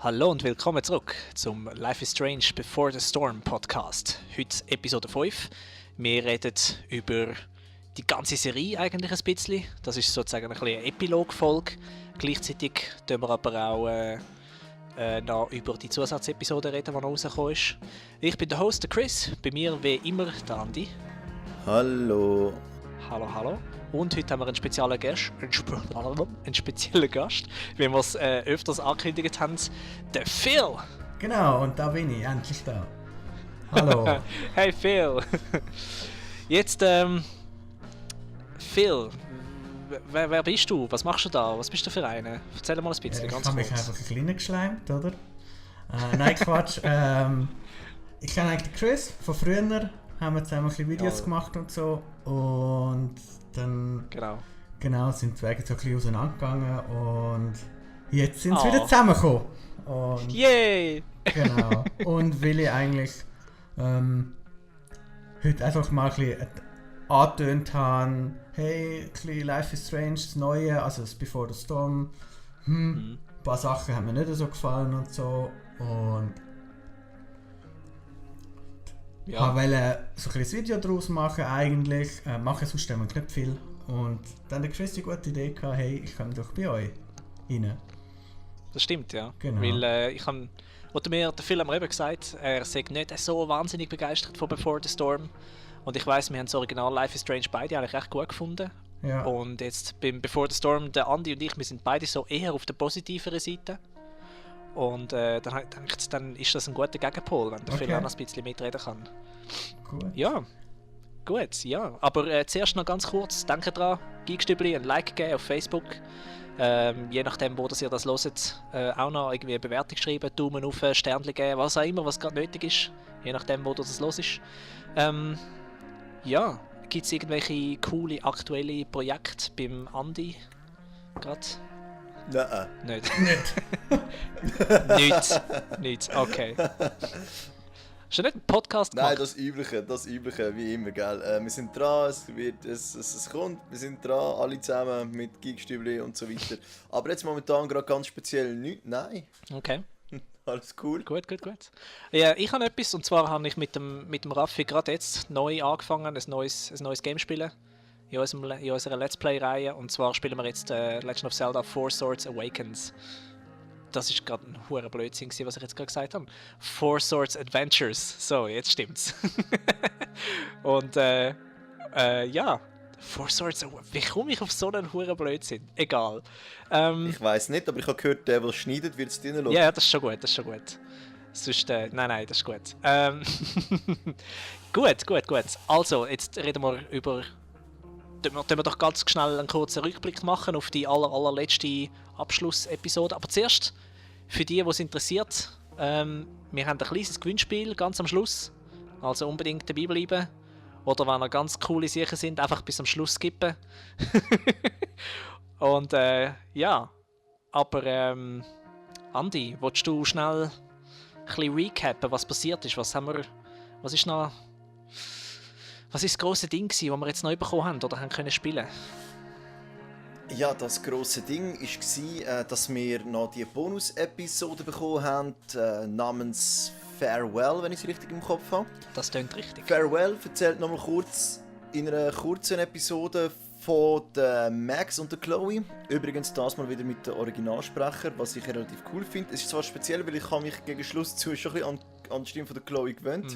Hallo und willkommen zurück zum Life is Strange Before the Storm Podcast. Heute Episode 5. Wir reden über die ganze Serie eigentlich ein bisschen. Das ist sozusagen ein bisschen eine Epilog-Folge. Gleichzeitig reden wir aber auch noch über die Zusatzepisode reden, die noch rausgekommen ist. Ich bin der Host, der Chris. Bei mir wie immer der Andy. Hallo. Hallo. Und heute haben wir einen speziellen Gast, wie wir es öfters angekündigt haben, der Phil. Genau, und da bin ich, endlich da. Hallo. Hey Phil. Jetzt, Phil, wer bist du? Was machst du da? Was bist du für eine? Erzähl mal ein bisschen, Ich ganz habe kurz. mich einfach ein kleiner geschleimt, oder? Nein, Quatsch. Ich kenne eigentlich Chris von früher. Haben wir zusammen ein bisschen Videos gemacht und so. Und dann sind die Wege so ein bisschen auseinandergegangen. Und jetzt sind sie wieder zusammengekommen. Und, Yay! Genau. Und will ich eigentlich heute einfach mal ein bisschen angetönt haben, hey, ein bisschen Life is Strange, das Neue, also das Before the Storm. Ein paar Sachen haben mir nicht so gefallen und so. Und wollte so ein kleines Video daraus machen eigentlich. Mache sonst nicht viel. Und dann hat Chris die gute Idee gehabt, hey, ich komme doch bei euch rein. Das stimmt, ja. Genau. Weil der Phil hat mir eben gesagt, er sei nicht so wahnsinnig begeistert von Before the Storm. Und ich weiss, wir haben das Original Life is Strange beide eigentlich recht gut gefunden. Ja. Und jetzt beim Before the Storm, der Andi und ich, wir sind beide so eher auf der positiveren Seite. Und dann habe ich gedacht, dann ist das ein guter Gegenpol, wenn der Phil auch noch ein bisschen mitreden kann. Gut. Ja, gut, ja. Aber zuerst noch ganz kurz, denkt dran, Geekstübli, ein Like geben auf Facebook. Je nachdem, wo ihr das hört, auch noch irgendwie eine Bewertung schreiben, Daumen auf, Sternchen geben, was auch immer, was gerade nötig ist. Je nachdem, wo das hörst. Ja, gibt es irgendwelche coole aktuelle Projekte beim Andi? Gerade? Nein. Nicht. Nichts, okay. Ist ja nicht ein Podcast gemacht? Nein, das Übliche, wie immer, gell. Wir sind dran, es kommt, wir sind dran, alle zusammen mit Geekstübli und so weiter. Aber jetzt momentan gerade ganz speziell nichts, nein. Okay. Alles cool. Gut. Ja, ich habe etwas, und zwar habe ich mit dem Raffi gerade jetzt neu angefangen, ein neues Game spielen. In unserer Let's Play-Reihe. Und zwar spielen wir jetzt Legend of Zelda Four Swords Awakens. Das ist gerade ein hoher Blödsinn, was ich jetzt gerade gesagt habe. Four Swords Adventures. So, jetzt stimmt's. Und ja, Four Swords. Wie komme ich auf so einen hohen Blödsinn? Egal. Ich weiss nicht, aber ich habe gehört, der schneidet, wird es drinnen lassen. Ja, das ist schon gut. Sonst, nein, das ist gut. Gut. Also, jetzt reden wir über... Können wir doch ganz schnell einen kurzen Rückblick machen auf die allerletzte Abschlussepisode. Aber zuerst, für die es interessiert, wir haben ein kleines Gewinnspiel ganz am Schluss. Also unbedingt dabei bleiben. Oder wenn ihr ganz coole Sachen sind, einfach bis am Schluss skippen. Und ja, aber Andi, willst du schnell ein bisschen recappen, was passiert ist? Was ist das grosse Ding, das wir jetzt neu bekommen haben oder haben können spielen? Ja, das grosse Ding war, dass wir noch die Bonus-Episode bekommen haben, namens Farewell, wenn ich es richtig im Kopf habe. Das klingt richtig. Farewell erzählt nochmal kurz in einer kurzen Episode von der Max und der Chloe. Übrigens das mal wieder mit den Originalsprecher, was ich relativ cool finde. Es ist zwar speziell, weil ich mich gegen Schluss schon ein bisschen an die Stimme von der Chloe gewöhnt.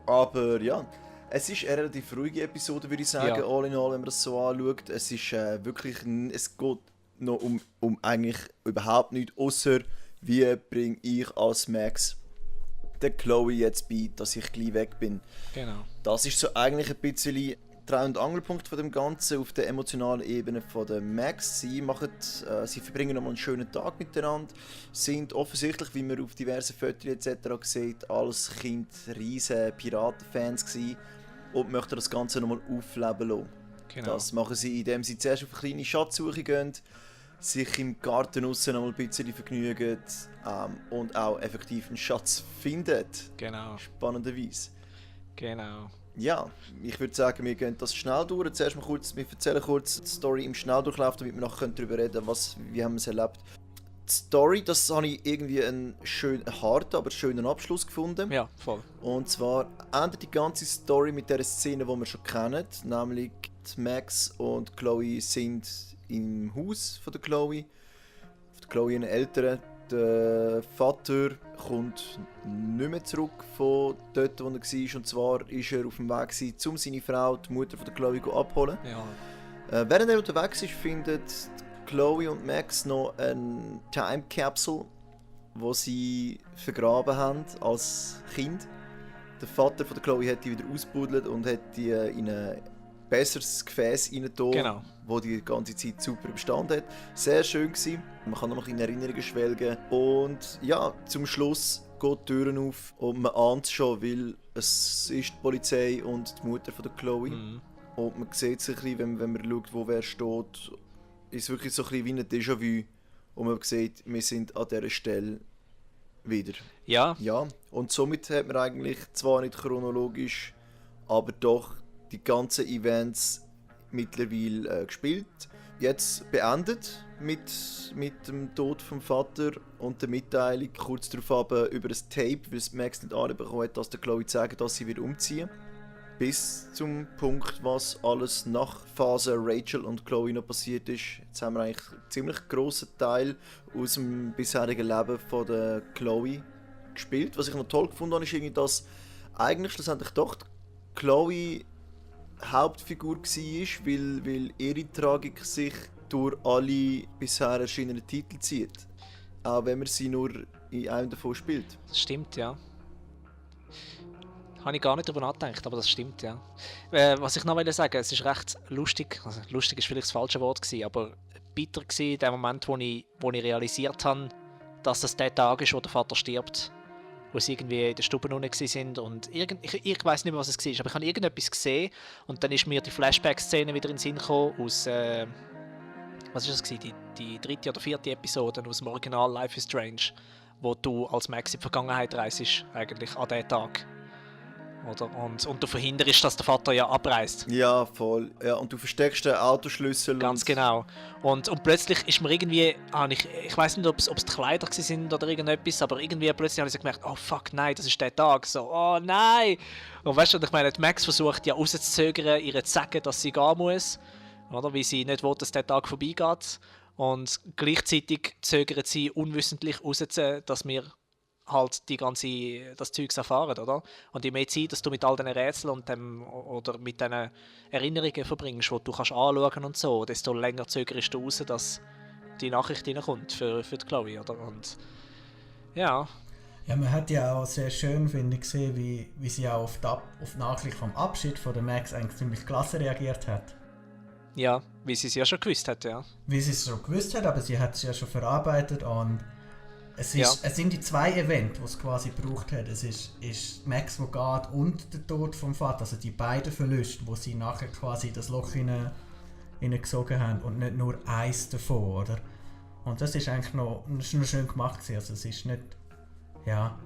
Aber ja, es ist eine relativ ruhige Episode, würde ich sagen, all in all, wenn man das so anschaut. Es ist wirklich, es geht noch um eigentlich überhaupt nichts, außer wie bringe ich als Max der Chloe jetzt bei, dass ich gleich weg bin. Genau. Das ist so eigentlich ein bisschen Dreh- und Angelpunkt von dem Ganzen auf der emotionalen Ebene von der Max. Sie verbringen nochmal einen schönen Tag miteinander, sind offensichtlich, wie man auf diversen Fotos etc. sieht, als Kind riesen Piratenfans gewesen und möchten das Ganze nochmal aufleben lassen. Genau. Das machen sie, indem sie zuerst auf eine kleine Schatzsuche gehen, sich im Garten aussen noch ein bisschen vergnügen und auch effektiv einen Schatz finden. Genau. Spannenderweise. Genau. Ja, ich würde sagen, wir gehen das schnell durch. Zuerst mal wir erzählen kurz die Story im Schnelldurchlauf, damit wir nachher darüber reden können, wie haben wir es erlebt. Story, das habe ich irgendwie einen harten, aber schönen Abschluss gefunden. Ja, voll. Und zwar endet die ganze Story mit der Szene, die wir schon kennen, nämlich Max und Chloe sind im Haus von der Chloe. Chloe ihren Eltern. Der Vater kommt nicht mehr zurück von dort, wo er war. Und zwar war er auf dem Weg, um seine Frau, die Mutter von der Chloe, abzuholen. Ja. Während er unterwegs ist, findet Chloe und Max noch eine Time Capsule, die sie vergraben haben als Kind. Der Vater von der Chloe hat die wieder ausgebuddelt und hat die in ein besseres Gefäß reingetan, Genau. wo die ganze Zeit super bestanden hat. Sehr schön gewesen. Man kann noch in Erinnerungen schwelgen. Und ja, zum Schluss geht die Türen auf und man ahnt es schon, weil es ist die Polizei und die Mutter von der Chloe. Mhm. Und man sieht es ein bisschen, wenn man schaut, wo wer steht, ist es wirklich so ein bisschen wie ein Déjà-vu. Und man sieht, wir sind an dieser Stelle wieder. Ja. Ja, und somit hat man eigentlich zwar nicht chronologisch, aber doch die ganzen Events mittlerweile gespielt. Jetzt beendet mit dem Tod vom Vater und der Mitteilung kurz darauf über das Tape, weil Max nicht anbekommen hat, dass der Chloe sagen, dass sie wieder umziehen. Bis zum Punkt, was alles nach Phase Rachel und Chloe noch passiert ist. Jetzt haben wir eigentlich einen ziemlich grossen Teil aus dem bisherigen Leben von der Chloe gespielt. Was ich noch toll gefunden habe, ist irgendwie, dass eigentlich schlussendlich doch die Chloe Hauptfigur war, weil ihre Tragik sich durch alle bisher erschienenen Titel zieht. Auch wenn man sie nur in einem davon spielt. Das stimmt, ja. Habe ich gar nicht darüber nachgedacht, aber das stimmt, ja. Was ich noch sagen wollte, es ist recht lustig, also lustig ist vielleicht das falsche Wort gewesen, aber bitter gewesen, der Moment, wo ich realisiert habe, dass das der Tag ist, wo der Vater stirbt, wo sie irgendwie in der Stube unten sind und ich weiß nicht mehr, was es war, aber ich habe irgendetwas gesehen und dann ist mir die Flashback-Szene wieder in den Sinn gekommen aus, was war das gewesen? Die 3. oder 4. Episode aus dem Original Life is Strange, wo du als Max in die Vergangenheit reist, eigentlich an diesem Tag. Oder? Und du verhinderst, dass der Vater ja abreist. Ja, voll. Ja, und du versteckst den Autoschlüssel. Ganz genau. Und plötzlich ist mir irgendwie, ich weiß nicht, ob es die Kleider sind oder irgendetwas, aber irgendwie plötzlich habe ich so gemerkt, oh fuck, nein, das ist der Tag. So, oh nein! Und weißt du, ich meine, Max versucht ja rauszuzögern, ihr zu sagen, dass sie gehen muss, oder? Weil sie nicht will, dass der Tag vorbeigeht. Und gleichzeitig zögert sie unwissentlich raus, dass wir halt das Zeugs erfahren, oder? Und je mehr Zeit, dass du mit all diesen Rätseln und oder mit diesen Erinnerungen verbringst, die du kannst anschauen und so, desto länger zögerst du raus, dass die Nachricht reinkommt für die Chloe, oder? Und ja. Ja, man hat ja auch sehr schön, finde ich, gesehen, wie sie auch auf die Nachricht vom Abschied von der Max eigentlich ziemlich klasse reagiert hat. Ja, wie sie es ja schon gewusst hat, ja. Wie sie es schon gewusst hat, aber sie hat es ja schon verarbeitet und es sind die 2 Events, die es quasi gebraucht hat. Es ist Max, der geht, und der Tod vom Vater, also die beiden Verluste, wo sie nachher quasi das Loch hineingesogen haben und nicht nur eins davon, oder? Und das ist eigentlich noch schön gemacht gewesen. Also es ist nicht, ja.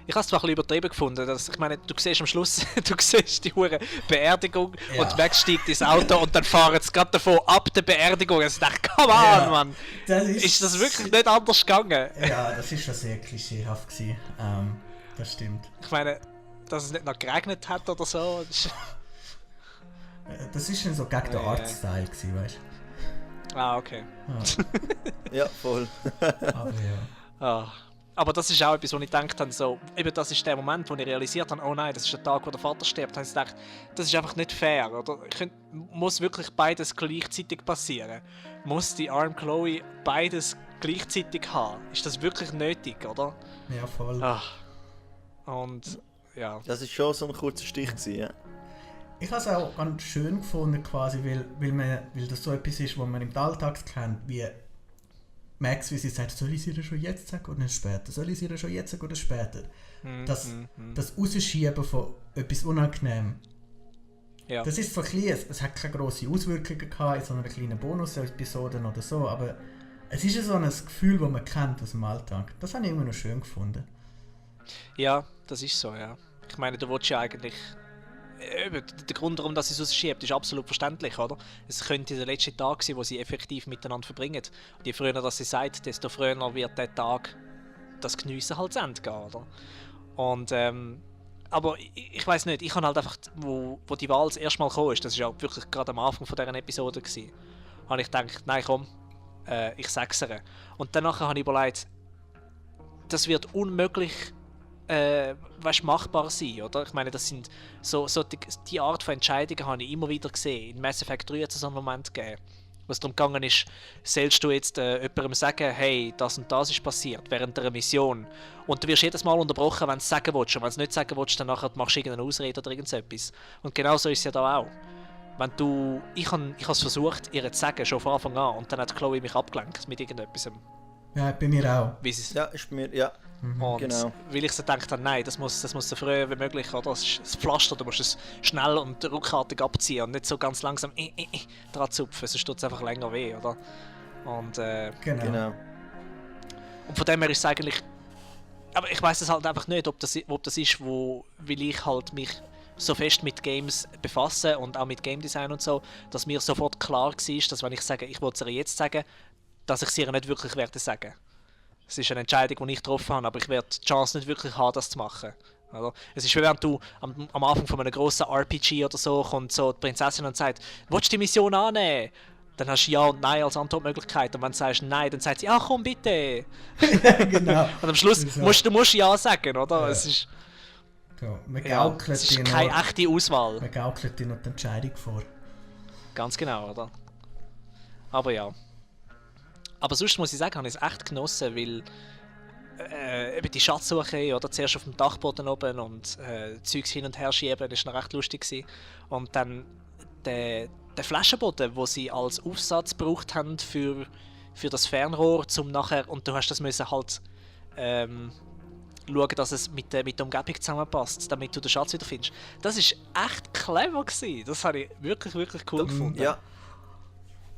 Ich habe es zwar ein bisschen übertrieben gefunden, dass, ich meine, du siehst am Schluss, du siehst die hure Beerdigung und Max steigt ins Auto und dann fahren sie gerade davon ab der Beerdigung. Also ich dachte, come on, Mann! Ist das wirklich nicht anders gegangen? Ja, das ist schon sehr klischeehaft gewesen. Das stimmt. Ich meine, dass es nicht noch geregnet hat oder so. Das ist schon so gegen den Artstyle gewesen, weißt du? Ah, okay. Ja, voll. Aber ja. Aber das ist auch etwas, wo ich gedacht habe, so, eben das ist der Moment, wo ich realisiert habe, oh nein, das ist der Tag, wo der Vater stirbt. Da habe ich gedacht, das ist einfach nicht fair, oder? Muss wirklich beides gleichzeitig passieren? Muss die arme Chloe beides gleichzeitig haben? Ist das wirklich nötig, oder? Ja, voll. Und, ja. Das ist schon so ein kurzer Stich gewesen, ja. Ich habe es auch ganz schön gefunden, quasi, weil das so etwas ist, was man im Alltag kennt, wie Max, wie sie sagt, soll ich sie schon jetzt sagen oder später? Soll ich sie schon jetzt sagen oder später? Das Rausschieben von etwas Unangenehm. Ja. Das ist so klein, es hat keine grossen Auswirkungen gehabt in so einer kleinen Bonus-Episode oder so, aber es ist ja so ein Gefühl, das man kennt aus dem Alltag. Das habe ich immer noch schön gefunden. Ja, das ist so, ja. Ich meine, du willst ja eigentlich der Grund, warum das es rausschiebt, ist absolut verständlich, oder? Es könnte der letzte Tag sein, wo sie effektiv miteinander verbringen. Und je früher das sie sagt, desto früher wird der Tag das Geniessen halt zu Ende gehen, oder? Und, aber ich weiß nicht, ich habe halt einfach, wo die Wahl das erste Mal gekommen ist, das war ja wirklich gerade am Anfang von dieser Episode, habe ich gedacht, nein komm, ich sag's ihr. Und danach habe ich überlegt, das wird unmöglich machbar sein, oder? Ich meine, das sind so die Art von Entscheidungen habe ich immer wieder gesehen. In Mass Effect 3 hat es so einen Moment gegeben, wo es darum gegangen ist, sollst du jetzt jemandem sagen, hey, das und das ist passiert während einer Mission. Und du wirst jedes Mal unterbrochen, wenn du es sagen willst. Und wenn du es nicht sagen willst, dann nachher machst du irgendeine Ausrede oder irgendetwas. Und genau so ist es ja da auch. Ich habe es versucht, ihr zu sagen, schon von Anfang an, und dann hat Chloe mich abgelenkt mit irgendetwas. Ja, bei mir auch. Ja, ist bei mir, ja. Und Genau. weil ich so gedacht habe, nein, das muss so früh wie möglich, oder? Das Pflaster, du musst es schnell und ruckartig abziehen und nicht so ganz langsam dran zupfen, sonst tut es einfach länger weh, oder? Und, Genau. und von dem her ist es eigentlich... Aber ich weiß es halt einfach nicht, ob das ist, weil ich halt mich so fest mit Games befasse und auch mit Game Design und so, dass mir sofort klar war, dass wenn ich sage, ich will es ihr jetzt sagen, dass ich es ihr nicht wirklich werde sagen. Es ist eine Entscheidung, die ich getroffen habe, aber ich werde die Chance nicht wirklich haben, das zu machen. Also, es ist wie wenn du am Anfang von einem grossen RPG oder so kommt so die Prinzessin und sagt, willst du die Mission annehmen? Dann hast du Ja und Nein als Antwortmöglichkeit. Und wenn du sagst Nein, dann sagt sie, ja komm bitte. Genau. Und am Schluss musst du Ja sagen, oder? Ja. Es ist, So, es ist keine echte Auswahl. Man gaukelt dir noch die Entscheidung vor. Ganz genau, oder? Aber ja. Aber sonst muss ich sagen, habe ich es echt genossen, weil eben die Schatzsuche oder zuerst auf dem Dachboden oben und Zeugs hin und her schieben, das war noch recht lustig gewesen. Und dann der Flaschenboden, wo sie als Aufsatz gebraucht haben für das Fernrohr, zum nachher, und du hast das müssen halt schauen, dass es mit der Umgebung zusammenpasst, damit du den Schatz wieder findest. Das ist echt clever gewesen. Das habe ich wirklich, wirklich cool gefunden. Ja,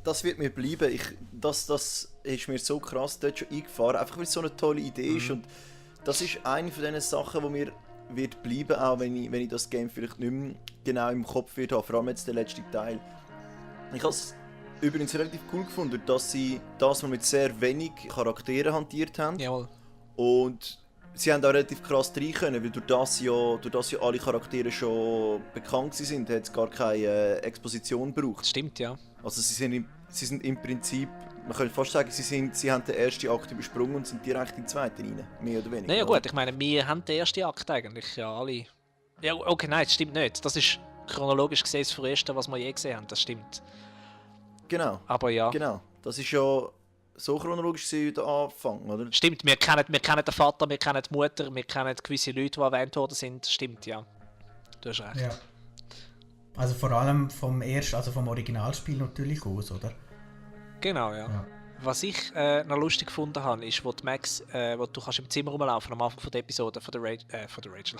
das wird mir bleiben. Das ist mir so krass dort schon eingefahren, einfach weil es so eine tolle Idee ist. Und das ist eine von diesen Sachen, die mir wird bleiben, auch wenn ich das Game vielleicht nicht mehr genau im Kopf wird haben, vor allem jetzt der letzte Teil. Ich habe es übrigens relativ cool gefunden, dass sie das mal mit sehr wenig Charakteren hantiert haben. Jawohl. Und sie haben auch relativ krass rein können, weil durch das ja alle Charaktere schon bekannt sind, hat es gar keine Exposition gebraucht. Stimmt, ja. Also sie sind im Prinzip, man könnte fast sagen, sie haben den ersten Akt übersprungen und sind direkt in den zweiten rein, mehr oder weniger. Naja gut, ich meine, wir haben den ersten Akt eigentlich, ja alle. Ja, okay, nein, das stimmt nicht. Das ist chronologisch gesehen das Früheste, was wir je gesehen haben, das stimmt. Genau. Aber ja. Genau. Das ist ja so chronologisch gesehen der Anfang, oder? Stimmt, wir kennen den Vater, wir kennen die Mutter, wir kennen gewisse Leute, die erwähnt worden sind. Stimmt, ja. Du hast recht. Ja. Also vor allem vom Originalspiel natürlich aus, oder? Genau, ja. Was ich noch lustig gefunden habe, ist, wo Max, wo du kannst im Zimmer rumlaufen am Anfang von der Episode von der Rachel,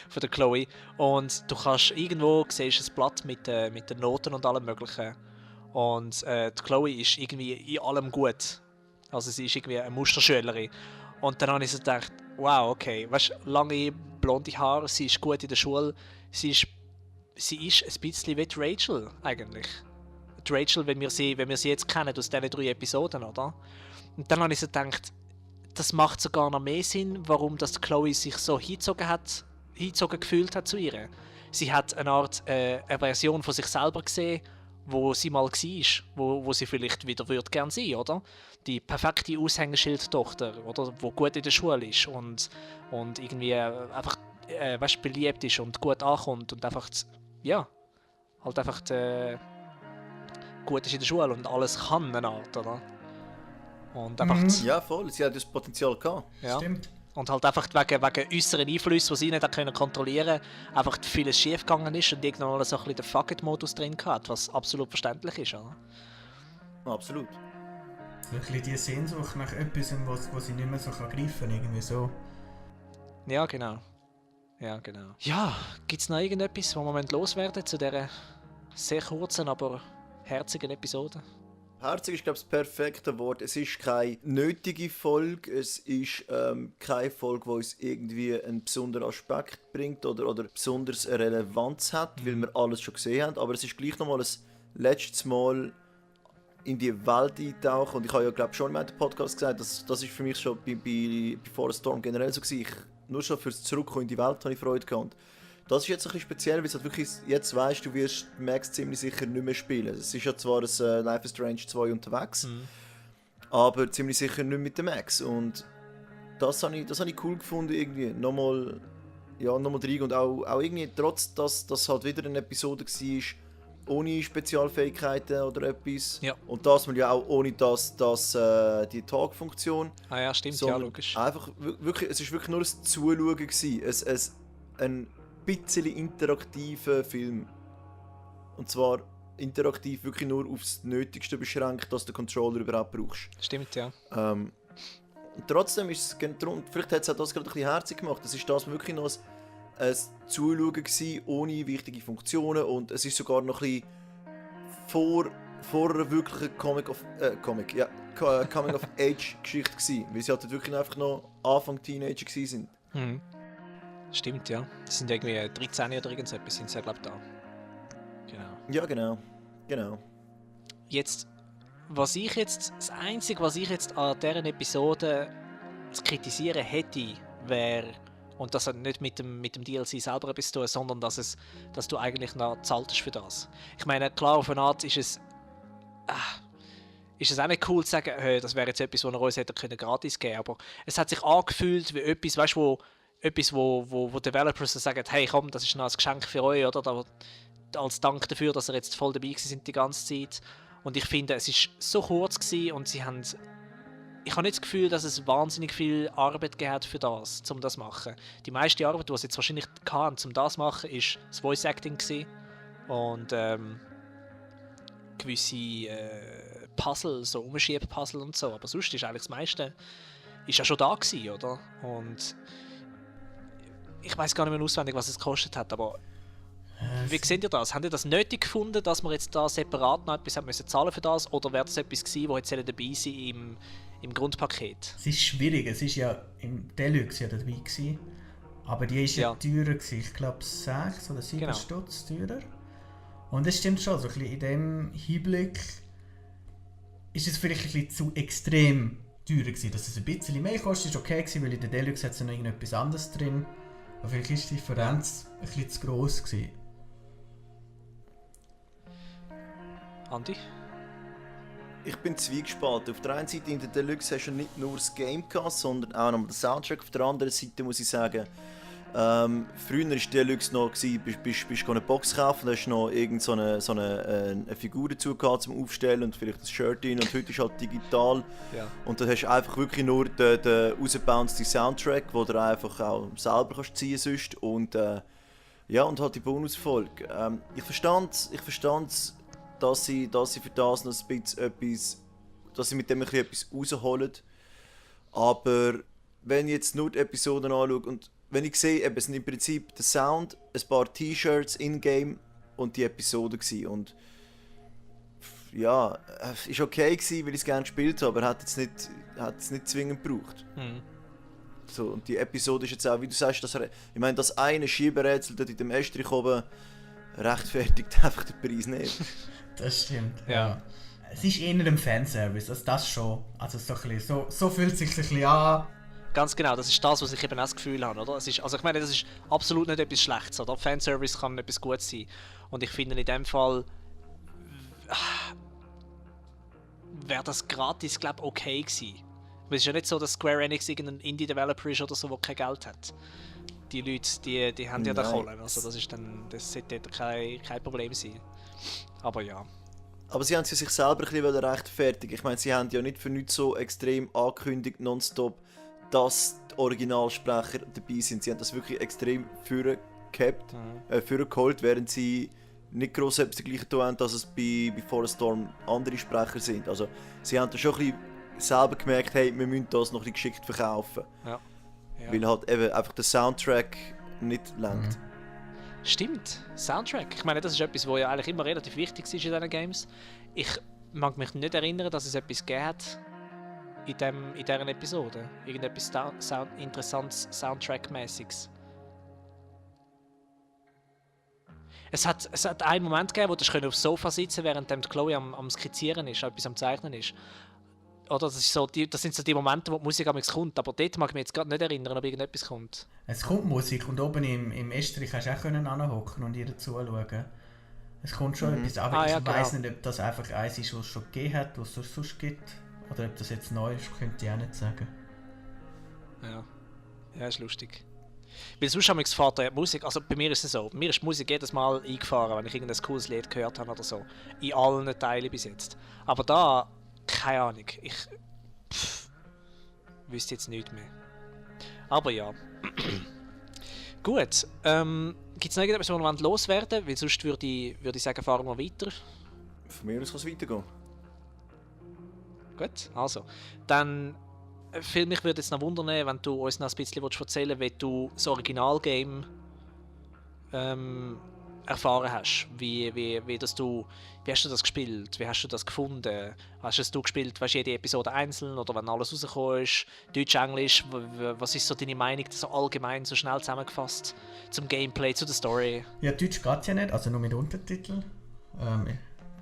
von der Chloe, und du kannst irgendwo siehst ein Blatt mit den Noten und allem Möglichen. Und die Chloe ist irgendwie in allem gut. Also sie ist irgendwie eine Musterschülerin. Und dann habe ich so gedacht, wow, okay, weißt du, lange blonde Haare, sie ist gut in der Schule, sie ist ein bisschen wie die Rachel eigentlich. Die Rachel, wenn wir sie jetzt kennen aus diesen 3 Episoden, oder? Und dann habe ich so gedacht, das macht sogar noch mehr Sinn, warum das Chloe sich so hingezogen gefühlt hat zu ihr. Sie hat eine Art eine Version von sich selber gesehen, wo sie mal war, wo sie vielleicht wieder gern sein, oder? Die perfekte Aushängeschildtochter, oder? Wo gut in der Schule ist und irgendwie einfach beliebt ist und gut ankommt und einfach gut ist in der Schule und alles kann eine Art, oder? Und einfach Ja, voll. Sie hat das Potenzial gehabt. ja. Stimmt. Und halt einfach wegen äußeren Einflüssen, die sie nicht kontrollieren konnten, einfach vieles schief gegangen ist und irgendwann mal so ein bisschen den Fuck-it-Modus drin hat, was absolut verständlich ist, oder? Absolut. So ein bisschen die Sehnsucht nach etwas, was sie nicht mehr so greifen kann, irgendwie so. Ja, genau. Ja, gibt es noch irgendetwas, was wir loswerden zu dieser sehr kurzen, aber herzigen Episode? Herzig ist, glaube ich, das perfekte Wort. Es ist keine nötige Folge, es ist keine Folge, die uns irgendwie einen besonderen Aspekt bringt oder besonders eine Relevanz hat, weil wir alles schon gesehen haben. Aber es ist gleich nochmal ein letztes Mal in die Welt eintauchen. Und ich habe ja, glaube ich, schon in meinem Podcast gesagt, das ist für mich schon bei Before a Storm generell so gewesen. Nur schon fürs Zurückkommen in die Welt habe ich Freude gehabt. Das ist jetzt ein bisschen speziell, weil es halt wirklich, jetzt weißt du, wirst Max ziemlich sicher nicht mehr spielen. Es ist ja zwar ein Life is Strange 2 unterwegs, aber ziemlich sicher nicht mit dem Max. Und das habe ich cool gefunden, irgendwie. Nochmal rein und auch irgendwie, trotz dass das halt wieder eine Episode war, ohne Spezialfähigkeiten oder etwas. Ja. Und das man ja auch ohne die Talk-Funktion. Ah ja, stimmt, ja, logisch. Einfach, wirklich, es war wirklich nur ein Zuschauen gewesen. Ein bisschen interaktiver Film. Und zwar interaktiv wirklich nur aufs Nötigste beschränkt, dass du den Controller überhaupt brauchst. Stimmt, ja. Trotzdem ist es, vielleicht hat es auch das gerade ein bisschen herzig gemacht. Es ist das wirklich noch ein Zuschauen gewesen, ohne wichtige Funktionen, und es ist sogar noch ein bisschen vor einer wirklichen Coming-of-Age-Geschichte gewesen, weil sie halt wirklich einfach noch Anfang Teenager gewesen sind. Stimmt, ja. Die sind irgendwie 13 oder irgendetwas, sind sie ja, glaube ich, da. Genau. Ja, genau. Jetzt, das Einzige, was ich jetzt an dieser Episode zu kritisieren hätte, wäre, und das hat nicht mit dem DLC selber etwas zu tun, sondern dass du eigentlich noch zahlst für das. Ich meine, klar, auf eine Art ist es auch nicht cool zu sagen, hey, das wäre jetzt etwas, was wir uns hätten gratis geben können, aber es hat sich angefühlt wie etwas, weißt du, wo Developers sagen, hey komm, das ist noch ein Geschenk für euch, oder? Als Dank dafür, dass ihr jetzt voll dabei sind die ganze Zeit. Und ich finde, es war so kurz gewesen und ich habe nicht das Gefühl, dass es wahnsinnig viel Arbeit gegeben hat für das, um das zu machen. Die meiste Arbeit, die sie jetzt wahrscheinlich hatten, um das zu machen, war das Voice Acting gewesen. Und gewisse Puzzle, so Umschieb-Puzzle und so. Aber sonst ist eigentlich das meiste ja schon da gewesen, oder? Und ich weiß gar nicht mehr auswendig, was es gekostet hat, aber wie seht ihr das? Habt ihr das nötig gefunden, dass wir jetzt da separat noch etwas haben müssen zahlen für das, oder wäre das etwas gewesen, das jetzt dabei sein im Grundpaket? Es ist schwierig, es ist ja im Deluxe ja dabei gewesen, aber die ist ja teurer gewesen. Ich glaube 6 oder 7 Stutz teurer. Und es stimmt schon, so ein bisschen in dem Hinblick ist es vielleicht ein bisschen zu extrem teurer gewesen. Dass es ein bisschen mehr kostet, ist okay gewesen, weil in der Deluxe hat es noch irgendetwas anderes drin. Aber vielleicht ist die Differenz ein bisschen zu gross gewesen. Andi? Ich bin zwiegespalten. Auf der einen Seite in der Deluxe hast du nicht nur das Game gehabt, sondern auch noch den Soundtrack. Auf der anderen Seite muss ich sagen, früher war die Deluxe noch, bist eine Box kaufen, da hast du noch eine Figur dazu gehabt zum Aufstellen und vielleicht ein Shirt rein, und heute ist halt digital. Ja. Und dann hast du einfach wirklich nur den rausgebounceden Soundtrack, den du einfach auch selber kannst ziehen sonst. Und und halt die Bonusfolge. Ich verstand, dass sie für das noch ein bisschen etwas, dass sie mit dem etwas rausholen. Aber wenn ich jetzt nur die Episoden anschaue und wenn ich sehe, es sind im Prinzip der Sound, ein paar T-Shirts in-game und die Episode gewesen. Und ja, es war okay gewesen, weil ich es gerne gespielt habe, aber hat es nicht zwingend gebraucht. So, und die Episode ist jetzt auch, wie du sagst, ich meine, das eine Schieberätsel dort in dem Estrich oben rechtfertigt einfach den Preis nicht. Das stimmt. Ja. Es ist eher ein Fanservice, also das schon. Also so fühlt es sich ein bisschen an. Ganz genau, das ist das, was ich eben auch das Gefühl habe, oder? Ich meine, das ist absolut nicht etwas Schlechtes, oder? Fanservice kann etwas Gutes sein. Und ich finde, in dem Fall wäre das gratis, glaube ich, okay gewesen. Weil es ist ja nicht so, dass Square Enix irgendein Indie-Developer ist oder so, der kein Geld hat. Die Leute, die haben ja den Kohle, also das sollte kein Problem sein. Aber ja. Aber sie haben sich selber ein bisschen rechtfertigen. Ich meine, sie haben ja nicht für nichts so extrem angekündigt, nonstop, dass die Originalsprecher dabei sind. Sie haben das wirklich extrem vorgeholt, während sie nicht gross etwas dergleichen tun haben, dass es bei Before a Storm andere Sprecher sind. Also sie haben da schon ein bisschen selber gemerkt, hey, wir müssen das noch ein bisschen geschickt verkaufen. Ja. Weil halt eben einfach der Soundtrack nicht langt. Stimmt, Soundtrack. Ich meine, das ist etwas, was ja eigentlich immer relativ wichtig ist in diesen Games. Ich mag mich nicht erinnern, dass es etwas gegeben hat in dieser Episode. Irgendetwas interessantes Soundtrack-mäßiges. Es hat einen Moment gegeben, wo du aufs Sofa sitzen konntest, während Chloe am Skizzieren ist, etwas am Zeichnen ist. Oder das sind so die Momente, wo die Musik kommt, aber dort mag ich mich jetzt gerade nicht erinnern, ob irgendetwas kommt. Es kommt Musik und oben im Estrich hast du auch anhocken und ihr zuschauen. Es kommt schon etwas, aber ich weiss nicht, ob das einfach eins ist, was es schon gegeben hat, was es sonst gibt. Oder ob das jetzt neu ist, könnte ich auch nicht sagen. Ja, ist lustig. Weil sonst habe ich gefragt, die Musik, also bei mir ist es so, mir ist die Musik jedes Mal eingefahren, wenn ich irgendein cooles Lied gehört habe oder so. In allen Teilen bis jetzt. Aber da, keine Ahnung, ich wüsste jetzt nichts mehr. Aber ja. Gut, gibt es noch irgendetwas, was wir loswerden wollen? Weil sonst würde ich sagen, fahren wir weiter. Von mir aus kann es weitergehen. Gut, also. Dann, mich würde es noch wundern, wenn du uns noch ein bisschen erzählen willst, wie du das Originalgame erfahren hast. Wie hast du das gespielt? Wie hast du das gefunden? Hast du gespielt, weißt, jede Episode einzeln oder wenn alles rausgekommen ist? Deutsch, Englisch? Was ist so deine Meinung, so allgemein, so schnell zusammengefasst zum Gameplay, zu der Story? Ja, Deutsch geht es ja nicht, also nur mit Untertiteln.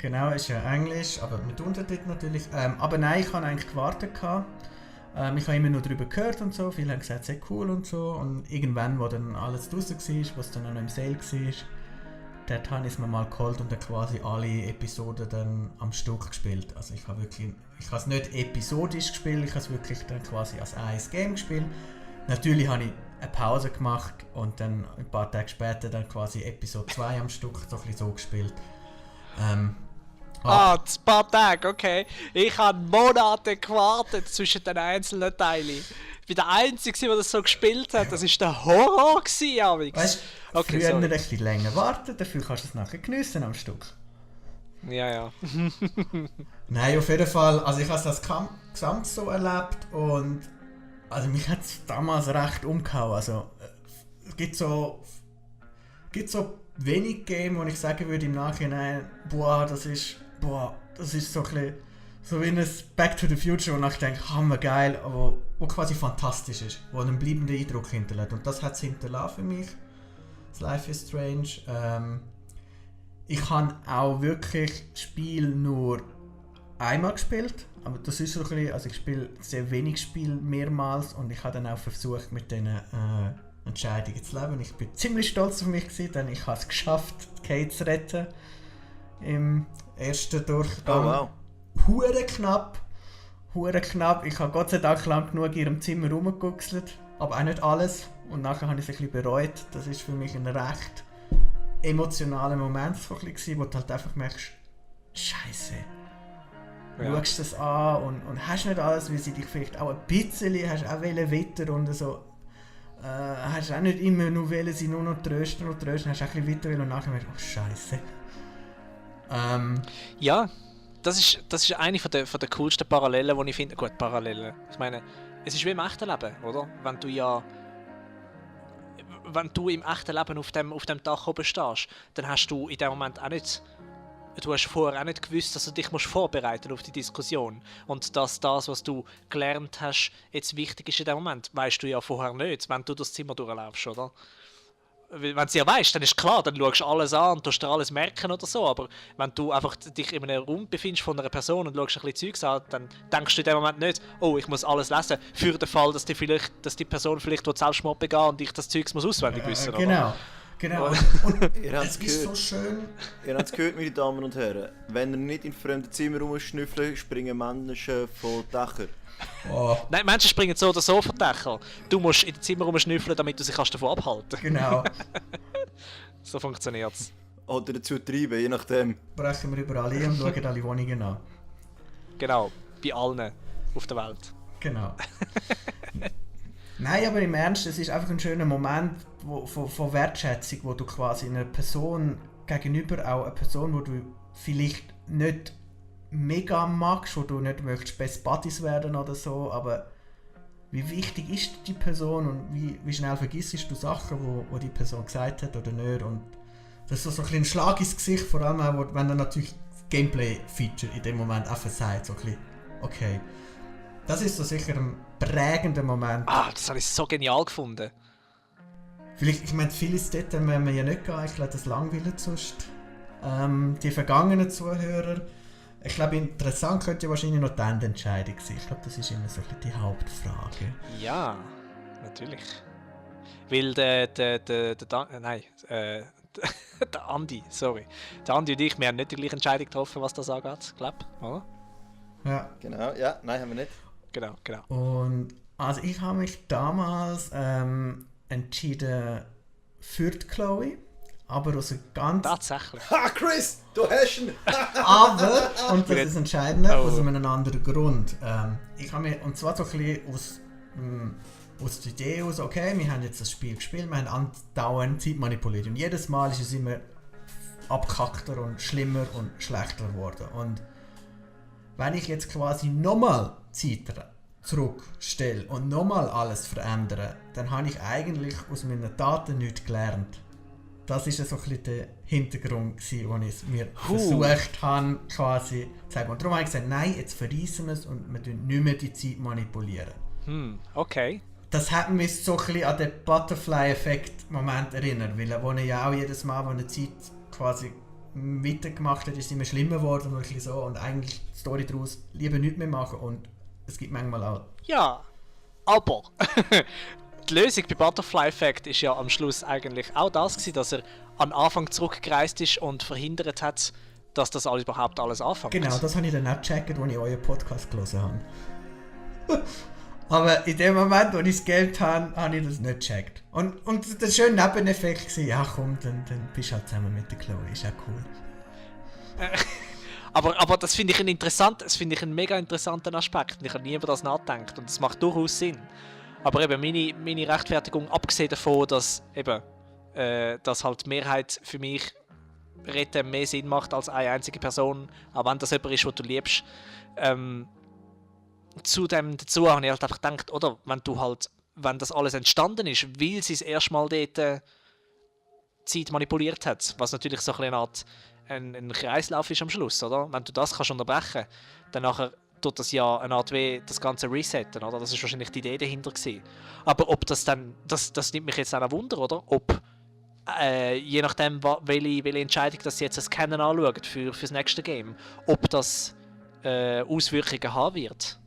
Genau, ist ja Englisch, aber mit Untertiteln natürlich. Aber nein, ich habe eigentlich gewartet. Ich habe immer nur darüber gehört und so. Viele haben gesagt, sehr cool und so. Und irgendwann, wo dann alles draussen war, was dann noch im Sale war, dort habe ich es mir mal geholt und dann quasi alle Episoden dann am Stück gespielt. Also ich habe es nicht episodisch gespielt, ich habe es wirklich dann quasi als ein Game gespielt. Natürlich habe ich eine Pause gemacht und dann ein paar Tage später dann quasi Episode 2 am Stück so ein bisschen so gespielt. Ein paar Tage, okay. Ich habe Monate gewartet zwischen den einzelnen Teilen. Ich bin der Einzige, der das so gespielt hat. Das war der Horror, Alex. Weißt du, okay, früher ein bisschen länger warten, dafür kannst du es nachher geniessen am Stück. Ja. Nein, auf jeden Fall. Also ich habe das gesamt so erlebt und also mich hat es damals recht umgehauen. Also es gibt so wenig Game, wo ich sagen würde im Nachhinein, das ist so ein bisschen so wie ein Back to the Future, wo ich denke, hammergeil, aber wo quasi fantastisch ist, wo einen bleibenden Eindruck hinterlässt. Und das hat es hinterlassen für mich, das Life is Strange. Ich habe auch wirklich das Spiel nur einmal gespielt, aber das ist so ein bisschen, also ich spiele sehr wenig Spiele mehrmals und ich habe dann auch versucht, mit diesen Entscheidungen zu leben. Ich bin ziemlich stolz auf mich gewesen, denn ich habe es geschafft, Kate zu retten im ersten Durchgang. Oh, wow. Hure knapp. Ich habe Gott sei Dank lang genug in ihrem Zimmer rumgeguckselt, aber auch nicht alles. Und nachher habe ich es ein bisschen bereut. Das ist für mich ein recht emotionaler Moment, wo du halt einfach merkst, Scheiße. Ja. Schaust das an und hast nicht alles, weil sie dich vielleicht auch ein bisschen hast auch weiter und so. Hast auch nicht immer nur wollen, sie nur noch trösten, hast auch ein bisschen weiter und nachher merkst du, oh Scheiße. Ja, das ist eine von der coolsten Parallelen, die ich finde. Gut, Parallelen. Ich meine, es ist wie im echten Leben, oder? Wenn du im echten Leben auf dem Dach oben stehst, dann hast du in dem Moment auch nicht. Du hast vorher auch nicht gewusst, dass du dich vorbereiten musst auf die Diskussion. Und dass das, was du gelernt hast, jetzt wichtig ist in dem Moment, weißt du ja vorher nicht, wenn du das Zimmer durchlaufst, oder? Wenn du es ja weißt, dann ist klar, dann schaust du alles an und tust dir alles merken oder so. Aber wenn du einfach dich in einem Raum befindest von einer Person und schaust ein bisschen Zeugs an, dann denkst du in dem Moment nicht, oh, ich muss alles lesen, für den Fall, dass die Person vielleicht Selbstmord begehen und ich das Zeugs muss auswendig wissen. Genau. Und ihr habt es ist so schön. Ihr habt es gehört, meine Damen und Herren. Wenn ihr nicht in fremden Zimmern rumschnüffeln, springen Menschen von Dächern. Oh. Nein, Menschen springen so oder so von Dächern. Du musst in den Zimmer rumschnüffeln, damit du sie davon abhalten kannst. Genau. So funktioniert es. Oder dazu treiben, je nachdem. Brechen wir überall ein und schauen alle Wohnungen an. Genau, bei allen auf der Welt. Genau. Nein, aber im Ernst, es ist einfach ein schöner Moment von Wertschätzung, wo du quasi einer Person gegenüber, auch eine Person, wo du vielleicht nicht mega magst, wo du nicht möchtest Best Buddies werden oder so, aber wie wichtig ist die Person und wie schnell vergisst du Sachen, wo die Person gesagt hat oder nicht, und das ist so ein bisschen ein Schlag ins Gesicht, vor allem auch, wenn dann natürlich Gameplay-Feature in dem Moment einfach sagt, so ein bisschen, okay, das ist so sicher ein prägender Moment. Das habe ich so genial gefunden. Vielleicht, ich meine, vieles dort wenn wir ja nicht gehen, ich glaube, das langweilt sonst die vergangenen Zuhörer. Ich glaube, interessant könnte ja wahrscheinlich noch die Endentscheidung sein. Ich glaube, das ist immer so ein bisschen die Hauptfrage. Ja, natürlich. Weil der Andi, sorry. Der Andi und ich, wir haben nicht die gleiche Entscheidung getroffen, was das angeht, glaube ich, oder? Ja. Genau, ja, nein, haben wir nicht. Genau. Und also ich habe mich damals entschieden für die Chloe, aber aus einem ganz... Tatsächlich. Ha, Chris, du hast ihn! Aber, und das ist entscheidend, aus einem anderen Grund. Ich habe mir, und zwar so ein bisschen aus der Idee aus, okay, wir haben jetzt das Spiel gespielt, wir haben andauernd Zeit manipuliert und jedes Mal ist es immer abgehackter und schlimmer und schlechter geworden. Und wenn ich jetzt quasi nochmal Zeit zurückstelle und nochmal alles verändere, dann habe ich eigentlich aus meinen Daten nichts gelernt. Das war so ein bisschen der Hintergrund, wo ich es mir versucht habe, quasi zu sagen. Und darum habe ich gesagt, nein, jetzt verreissen wir es und wir tun nicht mehr die Zeit manipulieren. Okay. Das hat mich so ein bisschen an den Butterfly-Effekt-Moment erinnert, weil wo er ja auch jedes Mal, wo eine Zeit quasi weitergemacht hat, ist es immer schlimmer geworden und so. Und eigentlich die Story daraus lieber nichts mehr machen und es gibt manchmal auch... Ja, aber die Lösung bei Butterfly Effect ist ja am Schluss eigentlich auch das gewesen, dass er an Anfang zurückgereist ist und verhindert hat, dass das überhaupt alles anfängt. Genau, das habe ich dann auch gecheckt, als ich euren Podcast gelesen habe. Aber in dem Moment, wo ich es gegebt habe, habe ich das nicht gecheckt. Und der schöne Nebeneffekt war, ja komm, dann bist du halt zusammen mit der Chloe, ist ja cool. Aber das finde ich einen mega interessanten Aspekt. Ich habe nie über das nachgedacht und das macht durchaus Sinn. Aber eben meine Rechtfertigung, abgesehen davon, dass dass halt die Mehrheit für mich retten mehr Sinn macht als eine einzige Person, aber wenn das jemand ist, den du liebst, dazu habe ich halt einfach gedacht, oder, wenn das alles entstanden ist, weil sie es erstmal dort Zeit manipuliert hat, was natürlich so eine Art ein Kreislauf ist am Schluss, oder? Wenn du das kannst unterbrechen, dann nachher tut das ja eine Art wie das ganze Resetten, oder? Das ist wahrscheinlich die Idee dahinter gewesen. Aber ob das dann, das nimmt mich jetzt auch ein Wunder, oder? Ob je nachdem, welche Entscheidung das sie jetzt als Canon anschauen fürs nächste Game, ob das Auswirkungen haben wird.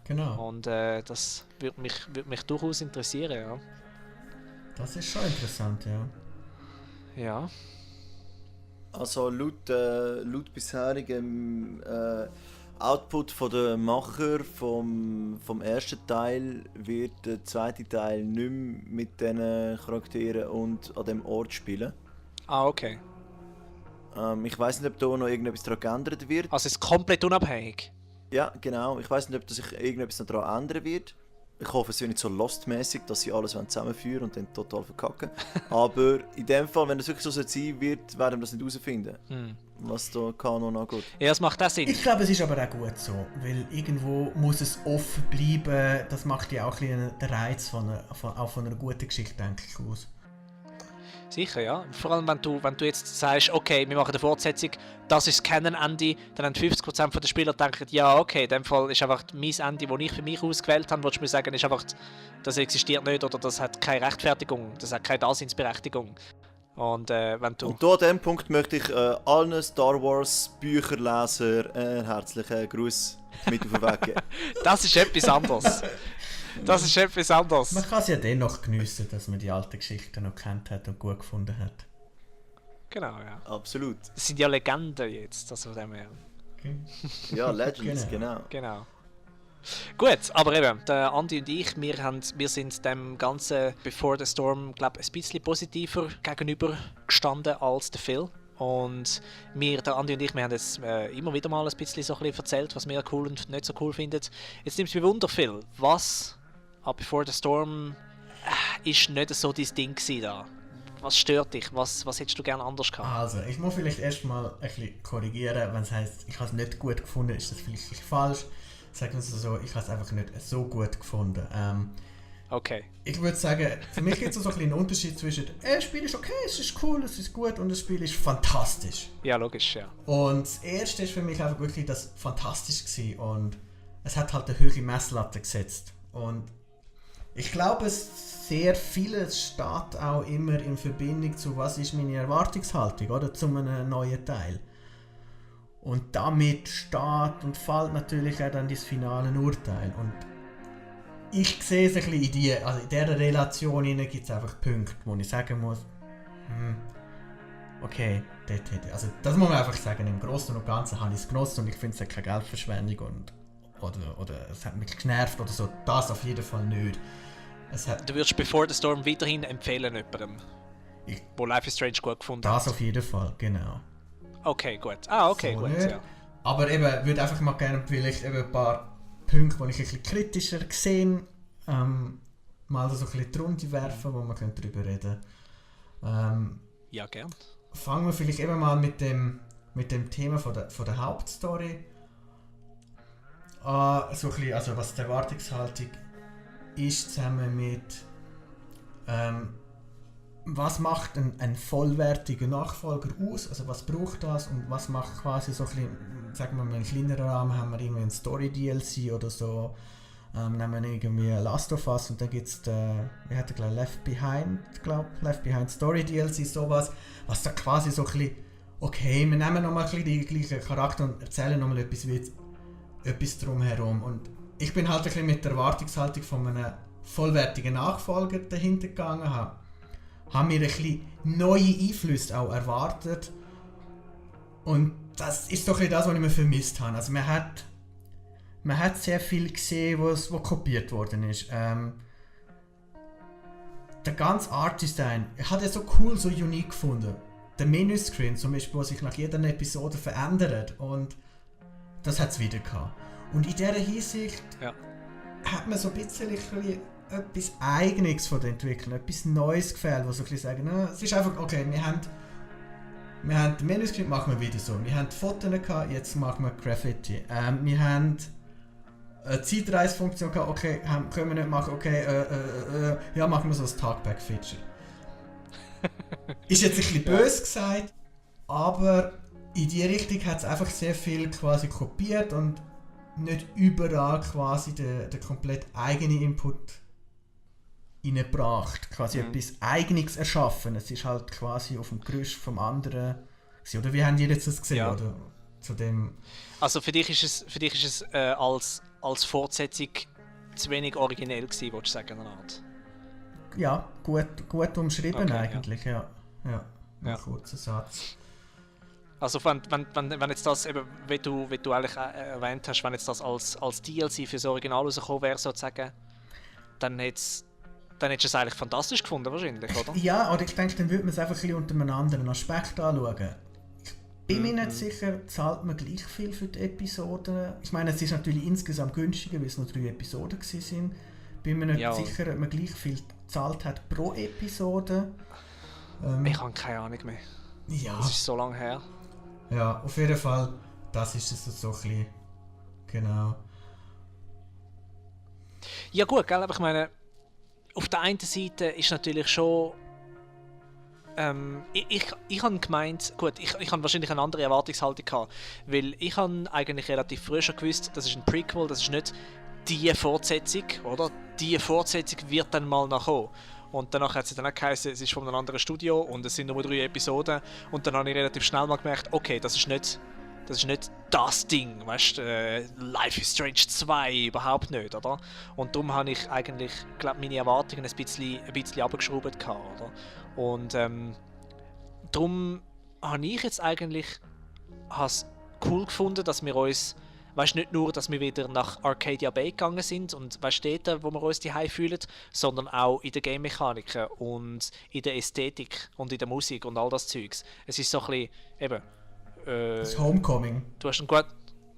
Genau. Und das würde mich durchaus interessieren, ja. Das ist schon interessant, ja. Ja. Also laut bisherigem Output von den Macher vom ersten Teil wird der zweite Teil nicht mehr mit diesen Charakteren und an dem Ort spielen. Okay. Ich weiß nicht, ob da noch irgendetwas daran geändert wird. Also es ist komplett unabhängig? Ja, genau. Ich weiß nicht, ob sich irgendetwas noch daran ändern wird. Ich hoffe, es wird nicht so Lost-mäßig, dass sie alles zusammenführen und dann total verkacken. Aber in dem Fall, wenn das wirklich so sein wird, werden wir das nicht herausfinden, was da Kanon angeht. Ja, das macht auch Sinn. Ich glaube, es ist aber auch gut so, weil irgendwo muss es offen bleiben. Das macht ja auch ein bisschen den Reiz von einer guten Geschichte, denke ich, aus. Sicher, ja. Vor allem, wenn du jetzt sagst, okay, wir machen eine Fortsetzung, das ist das Canon-Ende, dann haben 50% der Spieler gedacht, ja, okay, in dem Fall ist einfach mein Ende, das ich für mich ausgewählt habe, würdest du mir sagen, ist einfach, das existiert nicht oder das hat keine Rechtfertigung, das hat keine Daseinsberechtigung. Und wenn du... Und hier an diesem Punkt möchte ich allen Star Wars Bücherleser einen herzlichen Gruß mit auf den Weg geben. Das ist etwas anderes. Das ist etwas anderes. Man kann es ja dennoch geniessen, dass man die alten Geschichten noch kennt hat und gut gefunden hat. Genau, ja. Absolut. Das sind ja Legenden jetzt, das von dem her. Ja, Legends, Genau. Gut, aber eben, der Andi und ich, wir sind dem ganzen Before the Storm, glaube ich, ein bisschen positiver gegenüber gestanden als der Phil. Und der Andi und ich, wir haben jetzt immer wieder mal ein bisschen so ein bisschen erzählt, was wir cool und nicht so cool finden. Jetzt nimmt es mich Wunder, Phil, was an Before the Storm ist nicht so dein Ding gewesen da? Was stört dich? Was hättest du gerne anders gehabt? Also, ich muss vielleicht erstmal ein bisschen korrigieren, wenn es heisst, ich habe es nicht gut gefunden, ist das vielleicht falsch. Sagen wir es so, ich habe es einfach nicht so gut gefunden. Okay. Ich würde sagen, für mich gibt es so ein bisschen einen Unterschied zwischen das Spiel ist okay, es ist cool, es ist gut und das Spiel ist fantastisch. Ja, logisch, ja. Und das erste ist für mich einfach wirklich das fantastisch gewesen und es hat halt eine höhere Messlatte gesetzt. Und ich glaube, sehr vieles steht auch immer in Verbindung zu was ist meine Erwartungshaltung, oder, zu einem neuen Teil. Und damit steht und fällt natürlich auch dann das finale Urteil. Und ich sehe es ein bisschen in dieser Relation gibt es einfach Punkte, wo ich sagen muss, okay, also das muss man einfach sagen, im Großen und Ganzen habe ich es genossen und ich finde es keine Geldverschwendung oder es hat mich genervt oder so, das auf jeden Fall nicht. Du würdest Before the Storm weiterhin empfehlen jemandem, wo Life is Strange gut gefunden hat? Das auf jeden Fall, genau. Okay, gut. Okay, so gut, ja. Aber eben, würde einfach mal gerne vielleicht eben ein paar Punkte, die ich ein bisschen kritischer gesehen mal so ein bisschen die Runde werfen, wo man darüber reden könnte. Ja, gern. Fangen wir vielleicht eben mal mit dem Thema von der Hauptstory an. So ein bisschen, also was die Erwartungshaltung ist, zusammen mit was macht ein vollwertiger Nachfolger aus, also was braucht das und was macht quasi so ein bisschen, sagen wir mal in kleineren Rahmen, haben wir irgendwie ein Story-DLC oder so, nehmen wir irgendwie Last of Us und dann gibt es wie hat er gleich Left Behind Story DLC, sowas, was da quasi so ein bisschen, okay, wir nehmen nochmal ein bisschen die gleichen Charakter und erzählen nochmal etwas drumherum und ich bin halt ein bisschen mit der Erwartungshaltung von einem vollwertigen Nachfolger dahinter gegangen, haben wir ein bisschen neue Einflüsse auch erwartet und das ist doch das, was ich mir vermisst habe. Also man hat sehr viel gesehen, was kopiert worden ist. Der ganze Art Design, ich habe es so cool, so unique gefunden. Der Menüscreen zum Beispiel, der sich nach jeder Episode verändert und das hat es wieder gehabt. Und in dieser Hinsicht hat man so ein bisschen etwas Eigenes von den Entwicklern, etwas Neues gefällt, wo so ein bisschen sagen, es ist einfach, okay, wir haben den Menüscreen, machen wir wieder so. Wir haben Fotos gehabt, jetzt machen wir Graffiti. Wir haben eine Zeitreisefunktion gehabt, okay, können wir nicht machen, okay, ja, machen wir so ein Talkback-Feature. Ist jetzt ein bisschen böse gesagt, aber in die Richtung hat es einfach sehr viel quasi kopiert und nicht überall quasi den komplett eigenen Input reingebracht, quasi etwas Eigenes erschaffen. Es ist halt quasi auf dem Gerüst vom anderen. Oder wie haben die jetzt das gesehen? Ja. Oder zu dem also für dich ist es als Fortsetzung zu wenig originell gewesen, würdest du sagen, eine Art? Ja, gut umschrieben Okay, eigentlich, ja. Ein Ja. kurzer Satz. Also wenn jetzt das eben, wie du eigentlich erwähnt hast, wenn jetzt das als DLC für das Original rausgekommen wäre, sozusagen, dann hättest du es eigentlich fantastisch gefunden, wahrscheinlich, oder? Ja, oder ich denke, dann würde man es einfach ein bisschen unter einem anderen Aspekt anschauen. Ich bin mir nicht sicher, zahlt man gleich viel für die Episoden? Ich meine, es ist natürlich insgesamt günstiger, weil es nur 3 Episoden waren. Bin mir nicht sicher, ob man gleich viel gezahlt hat pro Episode. Ich habe keine Ahnung mehr. Ja. Das ist so lange her. Ja, auf jeden Fall, das ist es so ein bisschen. Genau. Ja gut, gell, aber ich meine, auf der einen Seite ist natürlich schon... ich habe gemeint, gut, ich habe wahrscheinlich eine andere Erwartungshaltung gehabt, weil ich habe eigentlich relativ früh schon gewusst, das ist ein Prequel, das ist nicht die Fortsetzung, oder? Die Fortsetzung wird dann mal nachkommen. Und danach hat es dann auch geheißen, es ist von einem anderen Studio und es sind nur 3 Episoden. Und dann habe ich relativ schnell mal gemerkt, okay, das ist nicht das Ding, weißt du, Life is Strange 2 überhaupt nicht, oder? Und darum habe ich eigentlich, glaube meine Erwartungen ein bisschen abgeschraubt gehabt, oder? Und darum habe ich jetzt eigentlich cool gefunden, dass wir uns, weißt nicht nur, dass wir wieder nach Arcadia Bay gegangen sind und weißt dort, wo wir uns daheim fühlen, sondern auch in der Game-Mechaniken und in der Ästhetik und in der Musik und all das Zeugs. Es ist so ein bisschen, eben... das Homecoming. Du hast einen guten...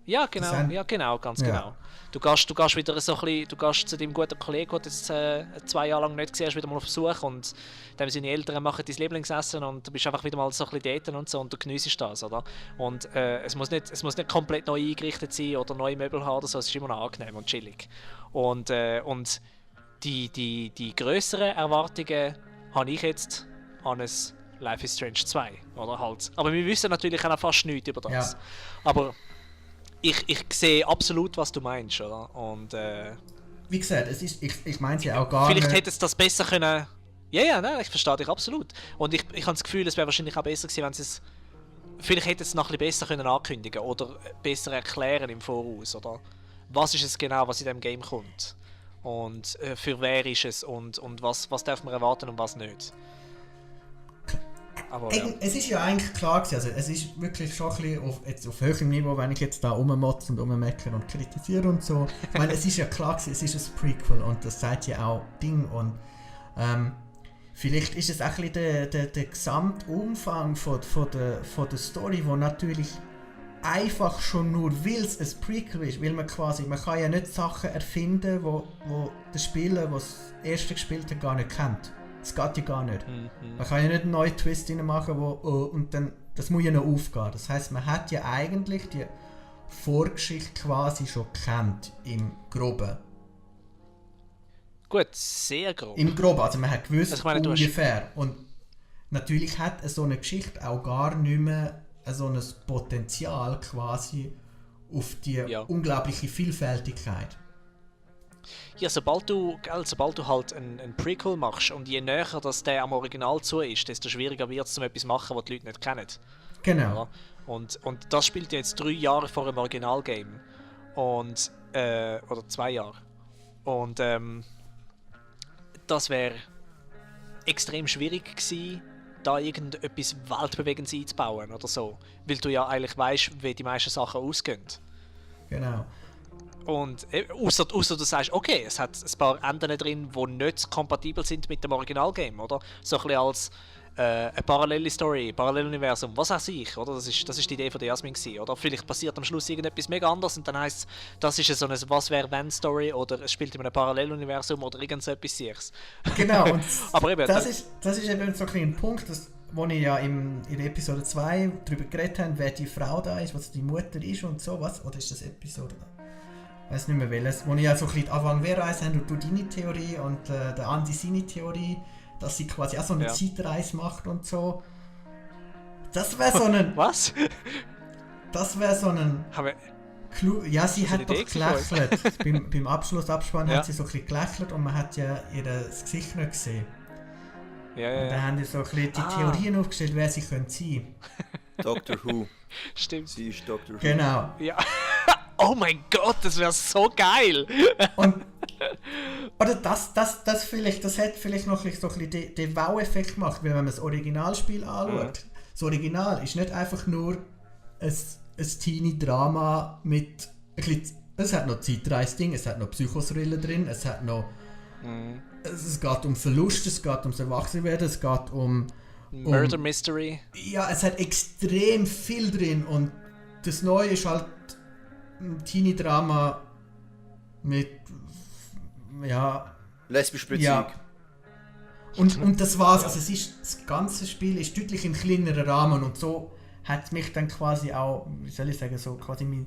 Ja, genau, ganz genau. Du gehst wieder so ein bisschen, du gehst zu deinem guten Kollegen, den du jetzt 2 Jahre lang nicht gesehen hast, wieder mal auf Besuch und dann seine Eltern machen dein Lieblingsessen und du bist einfach wieder mal so ein bisschen dort und so und du geniessest das, oder? Und es muss nicht komplett neu eingerichtet sein oder neue Möbel haben oder so, es ist immer noch angenehm und chillig. Und die grösseren Erwartungen habe ich jetzt an ein Life is Strange 2, oder halt. Aber wir wissen natürlich auch fast nichts über das. Ja. Aber ich sehe absolut, was du meinst, oder? Und wie gesagt, es ist, ich meine es ja auch gar vielleicht nicht. hätte es das besser können. Ja, nein, ich verstehe dich absolut. Und ich habe das Gefühl, es wäre wahrscheinlich auch besser gewesen, wenn sie es. Vielleicht hätte es noch ein bisschen besser können ankündigen oder besser erklären im Voraus, oder? Was ist es genau, was in dem Game kommt? Und für wer ist es und was darf man erwarten und was nicht? Aber, ja. Es ist ja eigentlich klar gewesen, also es ist wirklich schon ein bisschen auf höherem Niveau, wenn ich jetzt da rummotze und rummeckere und kritisiere und so. Ich meine, es ist ja klar gewesen, es ist ein Prequel und das sagt ja auch Ding und vielleicht ist es auch ein bisschen der Gesamtumfang von der Story, wo natürlich einfach schon nur, weil es ein Prequel ist, weil man kann ja nicht Sachen erfinden, wo der Spieler, der das erste gespielt hat, gar nicht kennt. Das geht ja gar nicht. Man kann ja nicht einen neuen Twist machen, und dann, das muss ja noch aufgehen. Das heisst, man hat ja eigentlich die Vorgeschichte quasi schon gekannt, im Groben. Gut, sehr grob. Im Groben, also man hat gewusst, ich meine, ungefähr. Und natürlich hat so eine Geschichte auch gar nicht mehr so ein Potenzial quasi auf die unglaubliche Vielfältigkeit. Ja, sobald du halt ein Prequel machst und je näher dass der am Original zu ist, desto schwieriger wird es, um etwas zu machen, was die Leute nicht kennen. Genau. Ja? Und das spielt ja jetzt 3 Jahre vor dem Originalgame. Und, oder 2 Jahre. Und das wäre extrem schwierig gewesen, da irgendetwas Weltbewegendes einzubauen oder so. Weil du ja eigentlich weißt, wie die meisten Sachen ausgehen. Genau. Und außer du sagst, okay, es hat ein paar Enden drin, die nicht kompatibel sind mit dem Originalgame, oder? So ein bisschen als eine parallele Story, Paralleluniversum, was weiß ich, oder? Das ist die Idee von der Jasmin gewesen, oder? Vielleicht passiert am Schluss irgendetwas mega anderes und dann heisst es, das ist so eine Was-wäre-wenn-Story oder es spielt in einem Paralleluniversum oder irgend so etwas Sichs. Genau, und aber eben, das ist eben so ein Punkt, wo ich ja in der Episode 2 darüber geredet habe, wer die Frau da ist, was die Mutter ist und so, was? Oder ist das Episode? Ich weiß nicht mehr welches, wo ich ja so ein bisschen anfangen, wer reist haben, du deine Theorie und der Andi seine Theorie, dass sie quasi auch so eine Zeitreise macht und so. Das wäre so ein... Was? Das wäre so ein... Clou. Ja, sie hat doch gelächelt. beim Abschlussabspann hat sie so ein bisschen gelächelt und man hat ja ihr Gesicht nicht gesehen. Ja. Und dann haben die so ein bisschen die Theorien aufgestellt, wer sie könnte sein. Doctor Who. Stimmt. Sie ist Doctor Who. Genau. Ja. Oh mein Gott, das wäre so geil! Und, oder das vielleicht, das hat vielleicht noch so ein bisschen den Wow-Effekt gemacht, weil wenn man das Originalspiel anschaut, das Original ist nicht einfach nur ein Teenie-Drama mit ein bisschen, es hat noch Zeitreise-Ding, es hat noch Psychothriller drin, es hat noch es geht um Verlust, es geht ums Erwachsenwerden, es geht um Murder Mystery. Ja, es hat extrem viel drin und das Neue ist halt ein Teenie-Drama mit lesbische Beziehung. Ja. Und das war's. Also das ganze Spiel ist deutlich im kleineren Rahmen und so hat mich dann quasi auch, wie soll ich sagen, so quasi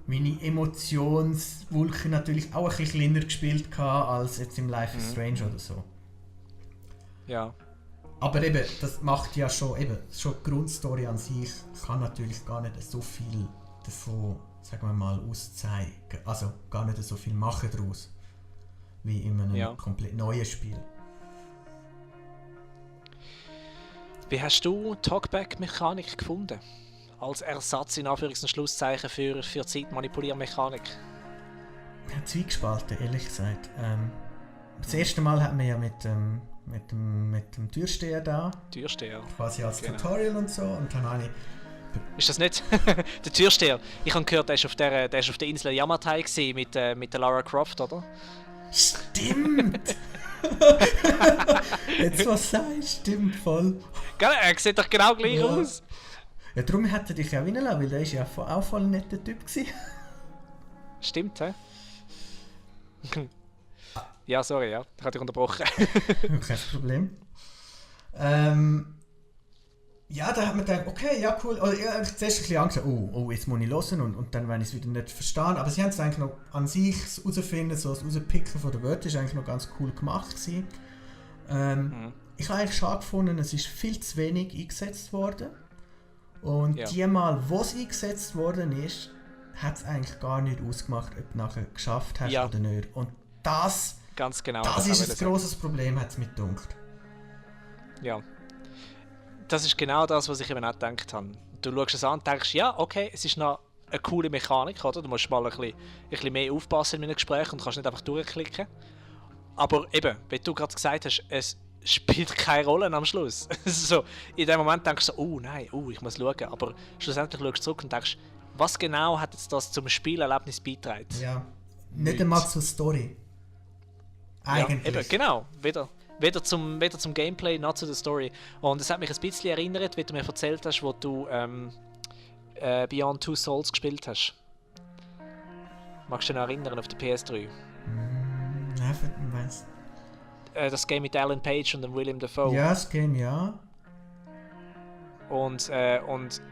meine Emotionswolke natürlich auch ein bisschen kleiner gespielt als jetzt im Life is Strange oder so. Ja. Aber eben, das macht ja schon die Grundstory an sich kann natürlich gar nicht so viel davon, sagen wir mal, auszeigen. Also gar nicht so viel machen daraus. Wie in einem komplett neuen Spiel. Wie hast du Talkback-Mechanik gefunden? Als Ersatz in Anführungs- und Schlusszeichen für Zeitmanipuliermechanik? Ja, zwiegespalten, ehrlich gesagt. Das erste Mal hat man ja mit dem Türsteher da. Türsteher. Quasi als Tutorial und so. Und dann habe ich... Ist das nicht der Türsteher? Ich habe gehört, der ist auf der Insel Yamatai gewesen, mit der Lara Croft, oder? Stimmt! Jetzt was sagst, stimmt voll. Er sieht doch genau gleich aus. Ja, darum hätte dich ja reinlassen, weil der ist ja auch voll ein netter Typ gewesen. Stimmt, hä? Ja, sorry, ich habe dich unterbrochen. Kein Problem. Ja, da hat man gedacht, okay, ja, cool. Also, ja, ich zuerst ein bisschen Angst, oh, jetzt muss ich hören und dann, wenn ich es wieder nicht verstehe. Aber sie haben es eigentlich noch an sich herausfinden, so das Rauspicken von der Wörter ist eigentlich noch ganz cool gemacht gewesen. Ich habe eigentlich schade gefunden, es ist viel zu wenig eingesetzt worden. Und die Mal, wo es eingesetzt worden ist, hat es eigentlich gar nicht ausgemacht, ob du nachher geschafft hast oder nicht. Und das, ganz genau, das ist ein grosses Problem, hat es mir gedacht. Ja. Das ist genau das, was ich eben auch gedacht habe. Du schaust es an und denkst, ja, okay, es ist noch eine coole Mechanik, oder? Du musst mal ein bisschen mehr aufpassen in einem Gespräch und kannst nicht einfach durchklicken. Aber eben, wie du gerade gesagt hast, es spielt keine Rolle am Schluss. So, in dem Moment denkst du so, oh nein, ich muss schauen. Aber schlussendlich schaust du zurück und denkst, was genau hat jetzt das zum Spielerlebnis beigetragen? Ja, nicht einmal zur Story. Eigentlich. Ja, eben, genau, weder zum Gameplay noch zu der Story. Und es hat mich ein bisschen erinnert, wie du mir erzählt hast, wo du Beyond Two Souls gespielt hast. Magst du dich noch erinnern auf der PS3? Nein, was? Das Game mit Alan Page und dem William Dafoe. Ja, das Game, ja. Und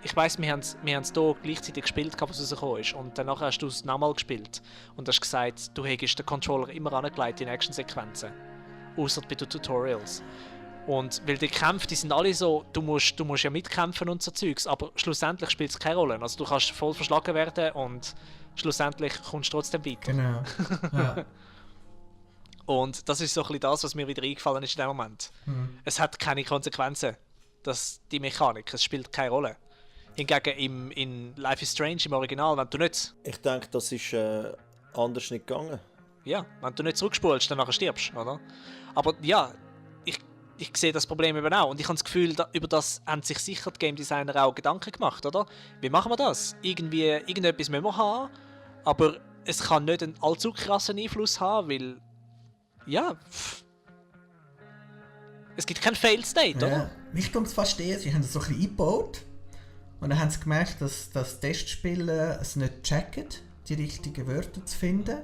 ich weiss, wir haben es hier gleichzeitig gespielt, als es rausgekommen ist. Und danach hast du es nochmal gespielt. Und hast gesagt, du hättest den Controller immer angelegt in Action-Sequenzen. Außer bei den Tutorials. Und weil die Kämpfe, die sind alle so, du musst ja mitkämpfen und so Zeugs, aber schlussendlich spielt es keine Rolle. Also du kannst voll verschlagen werden und schlussendlich kommst du trotzdem weiter. Genau. Ja. Und das ist so ein bisschen das, was mir wieder eingefallen ist in dem Moment. Es hat keine Konsequenzen, die Mechanik, es spielt keine Rolle. Hingegen in Life is Strange im Original, wenn du nicht... Ich denke, das ist anders nicht gegangen. Ja, wenn du nicht zurückspulst, dann nachher stirbst, oder? Aber ja, ich sehe das Problem eben auch. Und ich habe das Gefühl, über das haben sich sicher die Game Designer auch Gedanken gemacht, oder? Wie machen wir das? Irgendetwas müssen wir haben, aber es kann nicht einen allzu krassen Einfluss haben, weil... Ja, es gibt keinen Failed State, oder? Mich kommt es verstehen, sie haben das so ein bisschen eingebaut und dann haben sie gemerkt, dass das Testspieler es nicht checken, die richtigen Wörter zu finden.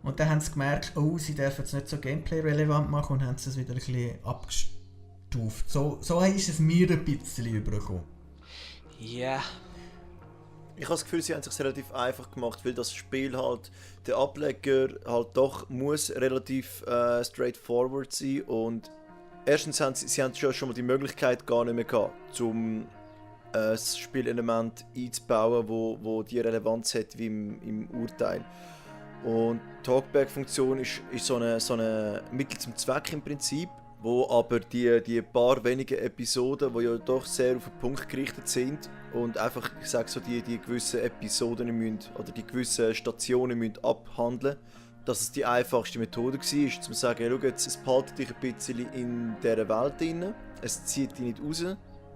Und dann haben sie gemerkt, sie dürfen es nicht so gameplay-relevant machen und haben es wieder ein bisschen abgestuft. So ist es mir ein bisschen übergekommen. Ja. Yeah. Ich habe das Gefühl, sie haben es sich relativ einfach gemacht, weil das Spiel halt, der Ableger halt doch muss relativ straightforward sein und erstens haben sie haben schon mal die Möglichkeit gar nicht mehr gehabt, um das Spielelement einzubauen, wo die Relevanz hat wie im Urteil. Und die Talkback-Funktion ist so eine Mittel zum Zweck im Prinzip, wo aber die paar wenigen Episoden, die ja doch sehr auf den Punkt gerichtet sind und einfach, ich sage so, die gewissen Episoden müssen, oder die gewissen Stationen müssen abhandeln, dass es die einfachste Methode war, zu sagen, hey, schau jetzt, es behaltet dich ein bisschen in dieser Welt drin, es zieht dich nicht raus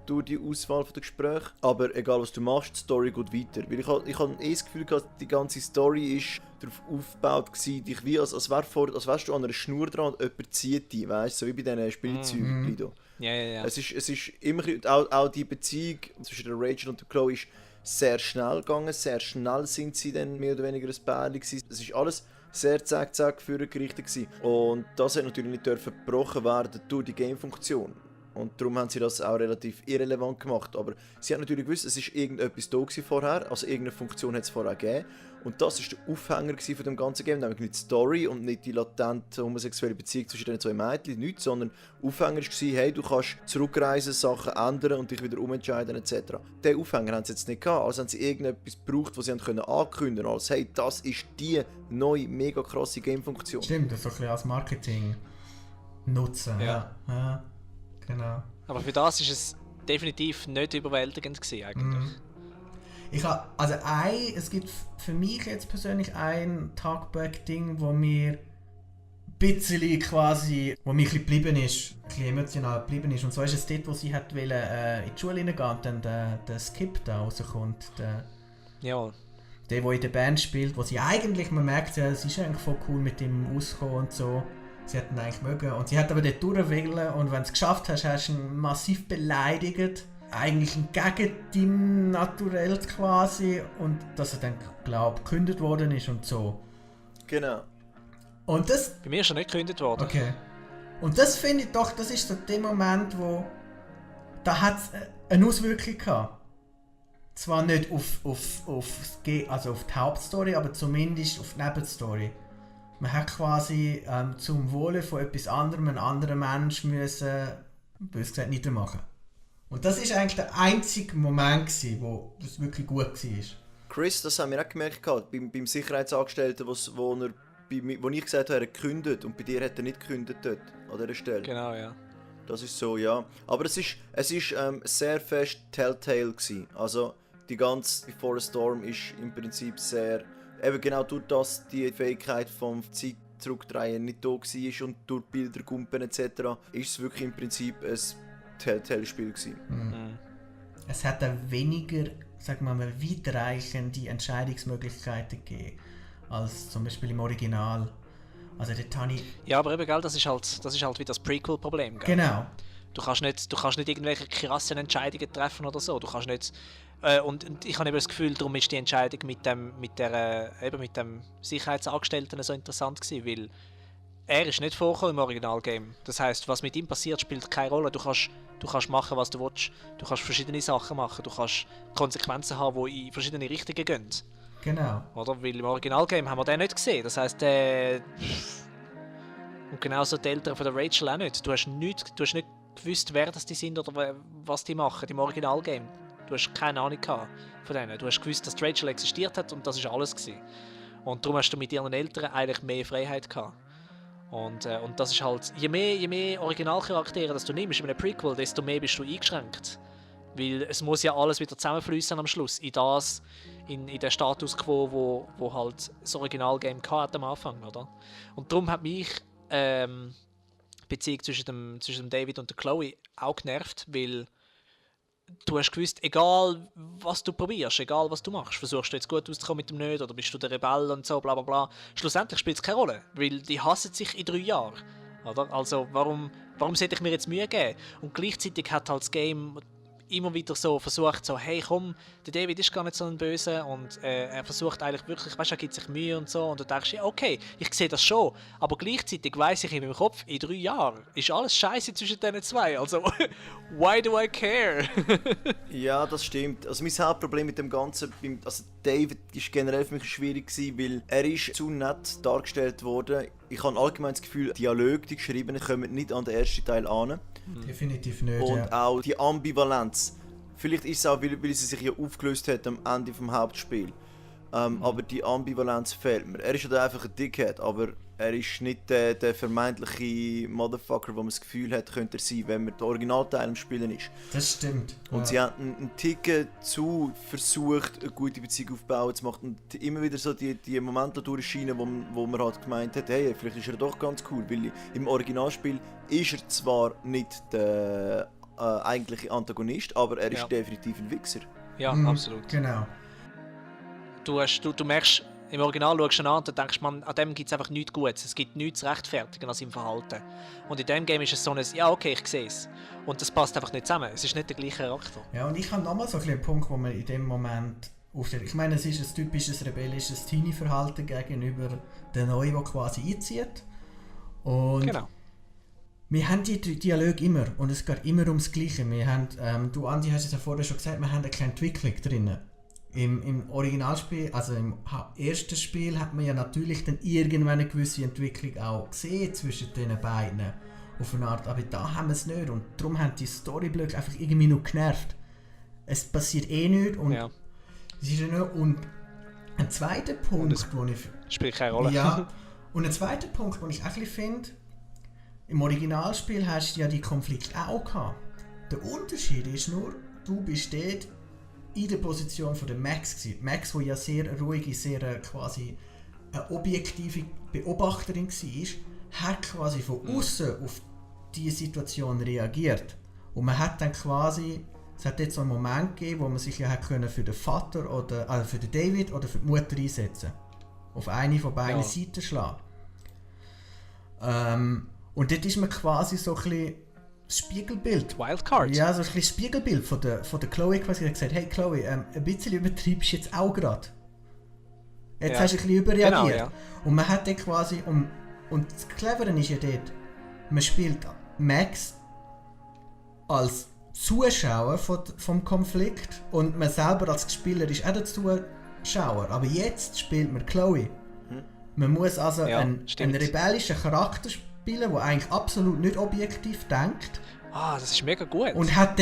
durch die Auswahl der Gespräche, aber egal was du machst, die Story geht weiter. Weil ich habe das Gefühl gehabt, die ganze Story ist darauf aufgebaut gewesen, dich wie als wärst du an einer Schnur dran und jemand zieht dich, weißt du, so wie bei diesen Spielzeugen. Ja. Es ist immer, auch die Beziehung zwischen der Rachel und der Chloe ist sehr schnell gegangen, sehr schnell sind sie dann mehr oder weniger ein Pärchen gewesen. Es ist alles sehr zack für gerichtet gewesen. Und das hat natürlich nicht gebrochen werden durch die Game-Funktion. Und darum haben sie das auch relativ irrelevant gemacht. Aber sie haben natürlich gewusst, es war irgendetwas da vorher, also irgendeine Funktion hat es vorher gegeben. Und das war der Aufhänger von dem ganzen Game, nämlich nicht die Story und nicht die latente homosexuelle Beziehung zwischen den zwei Mädchen, nichts, sondern Aufhänger war, hey, du kannst zurückreisen, Sachen ändern und dich wieder umentscheiden etc. Diesen Aufhänger haben sie jetzt nicht gehabt, also haben sie irgendetwas gebraucht, was sie ankündigen können, als hey, das ist die neue, mega krasse Game-Funktion. Stimmt, das so ein bisschen als Marketing nutzen. Ja. Genau. Aber für das war es definitiv nicht überwältigend gewesen, eigentlich. Es gibt für mich jetzt persönlich ein Talkback-Ding, wo mir ein bisschen quasi, wo mir ein bisschen geblieben ist, ein bisschen emotional geblieben ist. Und zwar ist es dort, wo sie hat in die Schule reingehen und dann der Skip da rauskommt. Der, der in der Band spielt, wo sie eigentlich, man merkt ja, es ist eigentlich voll cool mit dem auskommen und so. Sie hätten eigentlich mögen. Und sie hat aber dort durchwählen und wenn du es geschafft hast, hast du ihn massiv beleidigt. Eigentlich gegen dein Naturell quasi. Und dass er dann, glaube ich, gekündigt worden ist und so. Genau. Und das... Bei mir ist er nicht gekündigt worden. Okay. Und das finde ich doch, das ist so der Moment, wo da hat es eine Auswirkung gehabt. Zwar nicht auf die Hauptstory, aber zumindest auf die Nebenstory. Man hat quasi zum Wohle von etwas anderem einen anderen Menschen müssen, bös gesagt, niedermachen. Und das war eigentlich der einzige Moment, wo das wirklich gut war. Chris, das haben wir auch gemerkt, beim Sicherheitsangestellten, wo ich gesagt habe, er hat gekündigt und bei dir hat er nicht gekündigt dort, an dieser Stelle. Genau, ja. Das ist so, ja. Aber es ist sehr fest Telltale gewesen. Also die ganze Before a Storm ist im Prinzip sehr, eben genau durch das die Fähigkeit vom Zeit zurückdrehen nicht da war und durch Bilder, Gumpen etc. ist es wirklich im Prinzip ein Telltale-Spiel gewesen. Mhm. Es hat dann weniger, sagen wir mal, weitreichende Entscheidungsmöglichkeiten gegeben, als zum Beispiel im Original. Also der Tani. Ja, aber eben, gell, das ist halt wie das Prequel-Problem. Gell? Genau. Du kannst nicht irgendwelche krassen Entscheidungen treffen oder so. Du kannst nicht. Und ich habe eben das Gefühl, darum ist die Entscheidung mit dem Sicherheitsangestellten so interessant gewesen, weil er ist nicht vorgekommen im Originalgame. Das heisst, was mit ihm passiert, spielt keine Rolle. Du kannst machen, was du willst. Du kannst verschiedene Sachen machen. Du kannst Konsequenzen haben, die in verschiedene Richtungen gehen. Genau. Oder? Weil im Originalgame haben wir den nicht gesehen. Das heisst, und genauso die Eltern von der Rachel auch nicht. Du hast nicht gewusst, wer das die sind oder was die machen im Originalgame. Du hast keine Ahnung gehabt von denen. Du hast gewusst, dass die Rachel existiert hat und das war alles gewesen. Und darum hast du mit ihren Eltern eigentlich mehr Freiheit gehabt. Und das ist halt, je mehr Originalcharaktere das du nimmst in einem Prequel, desto mehr bist du eingeschränkt. Weil es muss ja alles wieder zusammenfließen am Schluss. In den Status quo, wo halt das Originalgame hatte am Anfang, oder? Und darum hat mich Beziehung zwischen dem David und der Chloe auch genervt, weil du hast gewusst, egal was du probierst, egal was du machst, versuchst du jetzt gut auszukommen mit dem nicht oder bist du der Rebell und so, bla bla bla. Schlussendlich spielt es keine Rolle, weil die hassen sich in 3 Jahren. Oder? Also warum sollte ich mir jetzt Mühe geben? Und gleichzeitig hat halt das Game immer wieder so versucht, so, hey komm, der David ist gar nicht so ein Böse und er versucht eigentlich wirklich, weißt du, er gibt sich Mühe und so und du denkst, ja okay, ich sehe das schon, aber gleichzeitig weiss ich in meinem Kopf, in 3 Jahren ist alles scheiße zwischen diesen zwei, also why do I care? Ja, das stimmt. Also mein Hauptproblem mit dem Ganzen, also David ist generell für mich schwierig gewesen, weil er ist zu nett dargestellt worden. Ich habe allgemein das Gefühl, Dialoge, die geschriebenen, kommen nicht an den ersten Teil an. Definitiv nicht, und ja. auch die Ambivalenz. Vielleicht ist es auch, weil sie sich ja aufgelöst hat am Ende vom Hauptspiel. Aber die Ambivalenz fehlt mir. Er ist ja einfach ein Dickhead, aber er ist nicht der vermeintliche Motherfucker, wo man das Gefühl hat, könnte er sein, wenn man den Originalteil am Spielen ist. Das stimmt. Und ja. sie haben einen Ticken zu versucht, eine gute Beziehung aufzubauen. Es macht immer wieder so die Momente durchscheinen, wo man halt gemeint hat, hey, vielleicht ist er doch ganz cool, weil im Originalspiel ist er zwar nicht der eigentliche Antagonist, aber er ist definitiv ein Wichser. Ja, absolut. Genau. Du merkst, im Original schaust du ihn an und denkst, man, an dem gibt es einfach nichts Gutes. Es gibt nichts zu rechtfertigen an seinem Verhalten. Und in diesem Game ist es so ein, ja okay, ich sehe es. Und das passt einfach nicht zusammen. Es ist nicht der gleiche Charakter. Ja, und ich habe nochmal so einen Punkt, wo man in dem Moment aufstellt. Ich meine, es ist ein typisches rebellisches Teenie-Verhalten gegenüber der Neuen, der quasi einzieht. Und genau. Wir haben die Dialoge immer und es geht immer ums Gleiche. Wir haben, du Andi hast es ja vorher schon gesagt, wir haben eine kleine Entwicklung drin. Im Originalspiel, also im ersten Spiel, hat man ja natürlich dann irgendwann eine gewisse Entwicklung auch gesehen zwischen den beiden. Auf eine Art, aber da haben wir es nicht und darum haben die Storyblöcke einfach irgendwie nur genervt. Es passiert eh nichts und es ist ja nur, und ein zweiter Punkt, wo ich... Spielt keine Rolle. Ja, und ein zweiter Punkt, wo ich eigentlich finde, im Originalspiel hast du ja die Konflikte auch gehabt. Der Unterschied ist nur, du bist dort in der Position von der Max gewesen. Max, die ja sehr ruhige, sehr quasi eine objektive Beobachterin war, hat quasi von außen auf diese Situation reagiert. Und man hat dann quasi, es hat jetzt so einen Moment gegeben, wo man sich ja hat können für den Vater oder also für den David oder für die Mutter einsetzen. Auf eine von beiden Seiten schlagen. Und dort ist man quasi so ein bisschen das Spiegelbild. Wildcard. Ja, so ein bisschen Spiegelbild von der Chloe quasi gesagt, hey Chloe, ein bisschen übertreibst du jetzt auch gerade. Jetzt hast du ein bisschen überreagiert. Genau, ja. Und man hat dann quasi, und das Clevere ist ja dort, man spielt Max als Zuschauer vom Konflikt und man selber als Spieler ist auch der Zuschauer. Aber jetzt spielt man Chloe. Man muss also einen rebellischen Charakter spielen, der eigentlich absolut nicht objektiv denkt. Ah, das ist mega gut. Und hat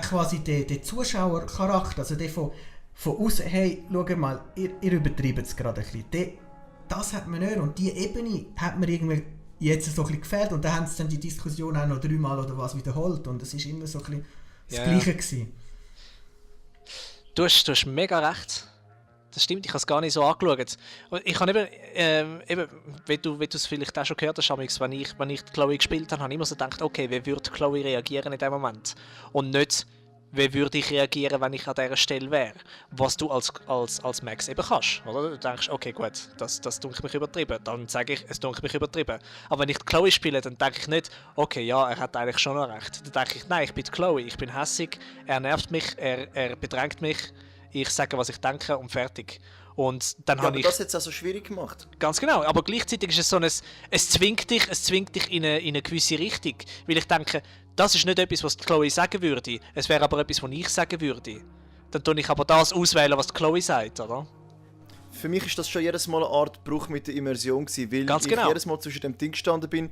quasi den Zuschauercharakter, also den von außen, hey, schau mal, ihr übertreibt es gerade ein bisschen. Das hat man nicht und diese Ebene hat mir irgendwie jetzt so ein bisschen gefällt und da haben sie dann die Diskussion auch noch 3-mal oder was wiederholt und es ist immer so ein bisschen das Gleiche gewesen. Du hast mega recht. Das stimmt, ich habe es gar nicht so angeschaut. Ich habe eben wie du es vielleicht auch schon gehört hast, wenn ich Chloe gespielt habe, habe ich immer so gedacht, okay, wie würde Chloe reagieren in dem Moment? Und nicht, wie würde ich reagieren, wenn ich an dieser Stelle wäre? Was du als Max eben kannst. Oder? Du denkst, okay, gut, das dunkelt mich übertrieben. Dann sage ich, es dunkelt mich übertrieben. Aber wenn ich Chloe spiele, dann denke ich nicht, okay, ja, er hat eigentlich schon noch recht. Dann denke ich, nein, ich bin Chloe, ich bin hässig, er nervt mich, er bedrängt mich, ich sage, was ich denke und fertig. Und dann habe ich... das hat es auch so schwierig gemacht. Ganz genau, aber gleichzeitig ist es so es zwingt dich in eine gewisse Richtung. Weil ich denke, das ist nicht etwas, was Chloe sagen würde, es wäre aber etwas, was ich sagen würde. Dann tue ich aber das auswählen, was Chloe sagt, oder? Für mich ist das schon jedes Mal eine Art Bruch mit der Immersion gewesen, weil Ganz genau. Ich jedes Mal zwischen dem Ding gestanden bin,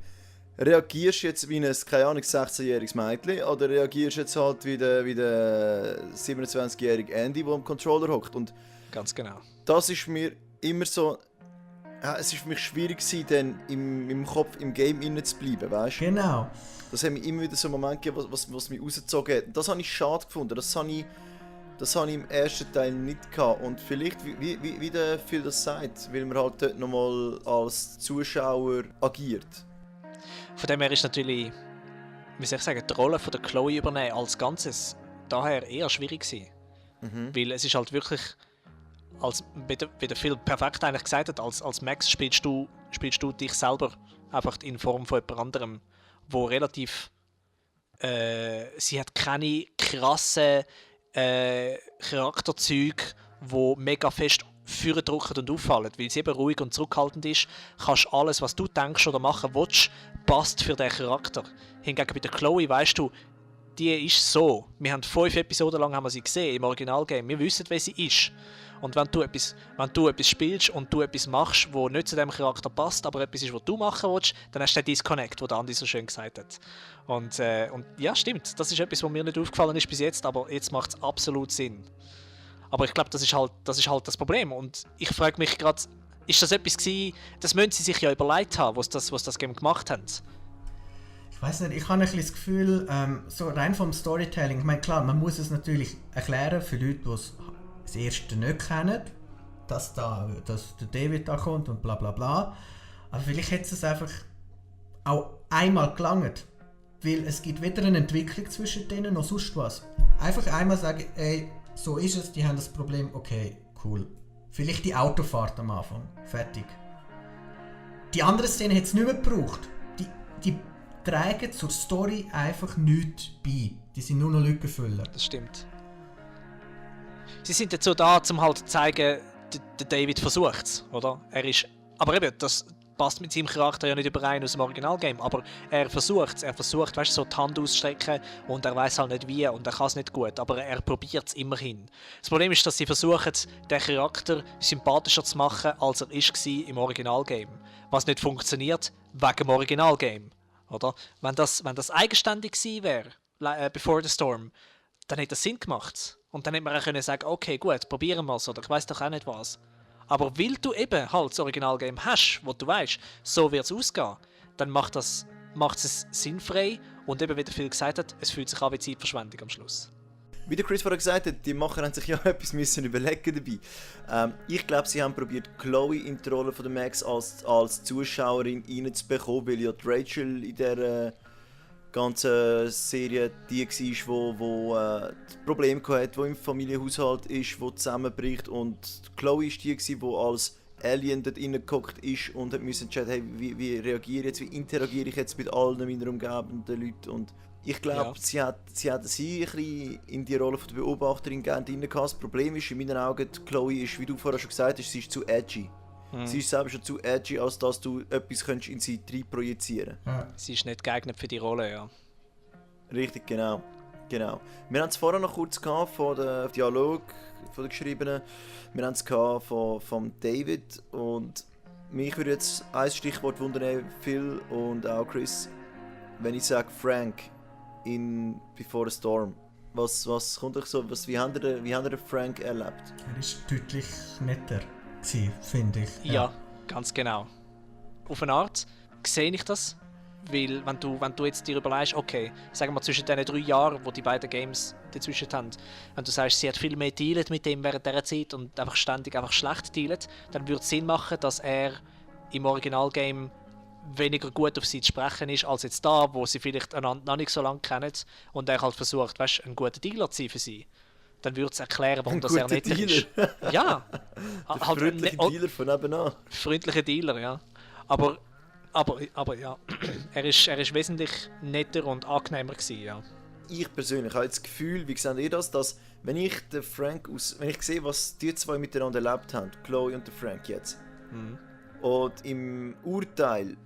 reagierst du jetzt wie ein, keine Ahnung, 16-jähriges Mädchen oder reagierst du jetzt halt wie der 27-jährige Andy, der am Controller hockt. Und ganz genau. das ist mir immer so... es ist für mich schwierig gewesen, dann im Kopf, im Game innen zu bleiben, weißt du? Genau. Das hat mir immer wieder so Momente gegeben, was mich rausgezogen hat. Das habe ich schade gefunden. Das habe ich im ersten Teil nicht gehabt. Und vielleicht, wie der Phil das sagt, weil man halt dort nochmal als Zuschauer agiert. Von dem her ist natürlich, wie soll ich sagen, die Rolle von der Chloe übernehmen als Ganzes daher eher schwierig gewesen. Weil es ist halt wirklich, wie der Phil perfekt eigentlich gesagt hat, als Max spielst du dich selber einfach in Form von jemand anderem, wo relativ sie hat keine krassen Charakterzüge, die mega fest vordrücken und auffallen, weil sie eben ruhig und zurückhaltend ist, kannst alles, was du denkst oder machen willst, passt für den Charakter. Hingegen bei der Chloe weißt du, die ist so. Wir haben 5 Episoden lang haben wir sie gesehen im Originalgame. Wir wissen, wer sie ist. Und wenn du etwas spielst und du etwas machst, wo nicht zu dem Charakter passt, aber etwas ist, was du machen willst, dann hast du den Disconnect, den Andi so schön gesagt hat. Und ja, stimmt. Das ist etwas, was mir nicht aufgefallen ist bis jetzt, aber jetzt macht es absolut Sinn. Aber ich glaube, das ist halt das Problem. Und ich frage mich gerade, ist das etwas gewesen, das müssen sie sich ja überlegt haben, was das Game gemacht haben? Ich weiß nicht, ich habe ein bisschen das Gefühl, so rein vom Storytelling, ich meine, klar, man muss es natürlich erklären für Leute, die es das erste nicht kennen, dass der David da kommt und bla bla bla. Aber vielleicht hätte es einfach auch einmal gelangt, weil es gibt weder eine Entwicklung zwischen denen noch sonst was. Einfach einmal sagen, ey, so ist es, die haben das Problem, okay, cool. Vielleicht die Autofahrt am Anfang, fertig. Die andere Szene hätte es nicht mehr gebraucht. Die tragen zur Story einfach nichts bei. Die sind nur noch Lückenfüller. Das stimmt. Sie sind dazu da, um halt zu zeigen, der David versucht es, oder? Aber eben, das passt mit seinem Charakter ja nicht überein aus dem Originalgame, aber er versucht, weißt du, so die Hand auszustrecken und er weiß halt nicht wie und er kann es nicht gut, aber er probiert es immerhin. Das Problem ist, dass sie versuchen, den Charakter sympathischer zu machen, als er war im Originalgame. Was nicht funktioniert, wegen dem Originalgame, oder? Wenn das eigenständig gewesen wäre, Before the Storm, dann hätte das Sinn gemacht. Und dann hätte man auch können sagen, okay, gut, probieren wir es, oder ich weiss doch auch nicht was. Aber weil du eben halt das Originalgame hast, wo du weißt, so wird es ausgehen, dann macht es sinnfrei und eben, wie der Phil gesagt hat, es fühlt sich an wie Zeitverschwendung am Schluss. Wie der Chris vorher gesagt hat, die Macher haben sich ja etwas müssen überlegen dabei. Ich glaube, sie haben probiert, Chloe in die Rolle von der Max als Zuschauerin reinzubekommen, weil ja die Rachel in der ganzen Serie die war, wo Probleme hatte, die im Familienhaushalt ist, die zusammenbricht, und Chloe ist die, die als Alien dort reingehockt ist und hat müssen entscheiden, hey, wie reagiere ich jetzt, wie interagiere ich jetzt mit allen meiner umgebenden Leuten. Und ich glaube, sie hat ein bisschen in die Rolle der Beobachterin gerne drin gehabt. Das Problem ist, in meinen Augen, Chloe ist, wie du vorher schon gesagt hast, sie ist zu edgy. Sie ist selber schon zu edgy, als dass du etwas in sie rein projizieren könntest. Sie ist nicht geeignet für die Rolle, ja. Richtig, genau. Genau. Wir haben es vorher noch kurz gehabt von der Dialog von der Geschriebenen. Wir haben es gehabt von David und mich würde jetzt ein Stichwort wundern, Phil und auch Chris, wenn ich sage Frank in Before the Storm. Was kommt euch so? Wie habt ihr den Frank erlebt? Er war deutlich netter, finde ich. Ja, ganz genau. Auf eine Art sehe ich das, weil wenn du jetzt dir überlegst, okay, sagen wir zwischen diesen 3 Jahren, wo die beiden Games dazwischen haben, wenn du sagst, sie hat viel mehr dealt mit dem während dieser Zeit und einfach ständig schlecht dealt, dann würde es Sinn machen, dass er im Originalgame weniger gut auf sie zu sprechen ist, als jetzt da, wo sie vielleicht einander noch nicht so lange kennen und er halt versucht, weißt, ein guter Dealer zu sein für sie. Dann würde es erklären, warum das er nicht ist. Ja. Der freundliche Dealer von nebenan. Freundlicher Dealer, ja. Aber ja, er ist wesentlich netter und angenehmer gewesen, ja. Ich persönlich habe das Gefühl, wie seht ihr das, dass wenn ich sehe, was die zwei miteinander erlebt haben, Chloe und der Frank jetzt, und im Urteil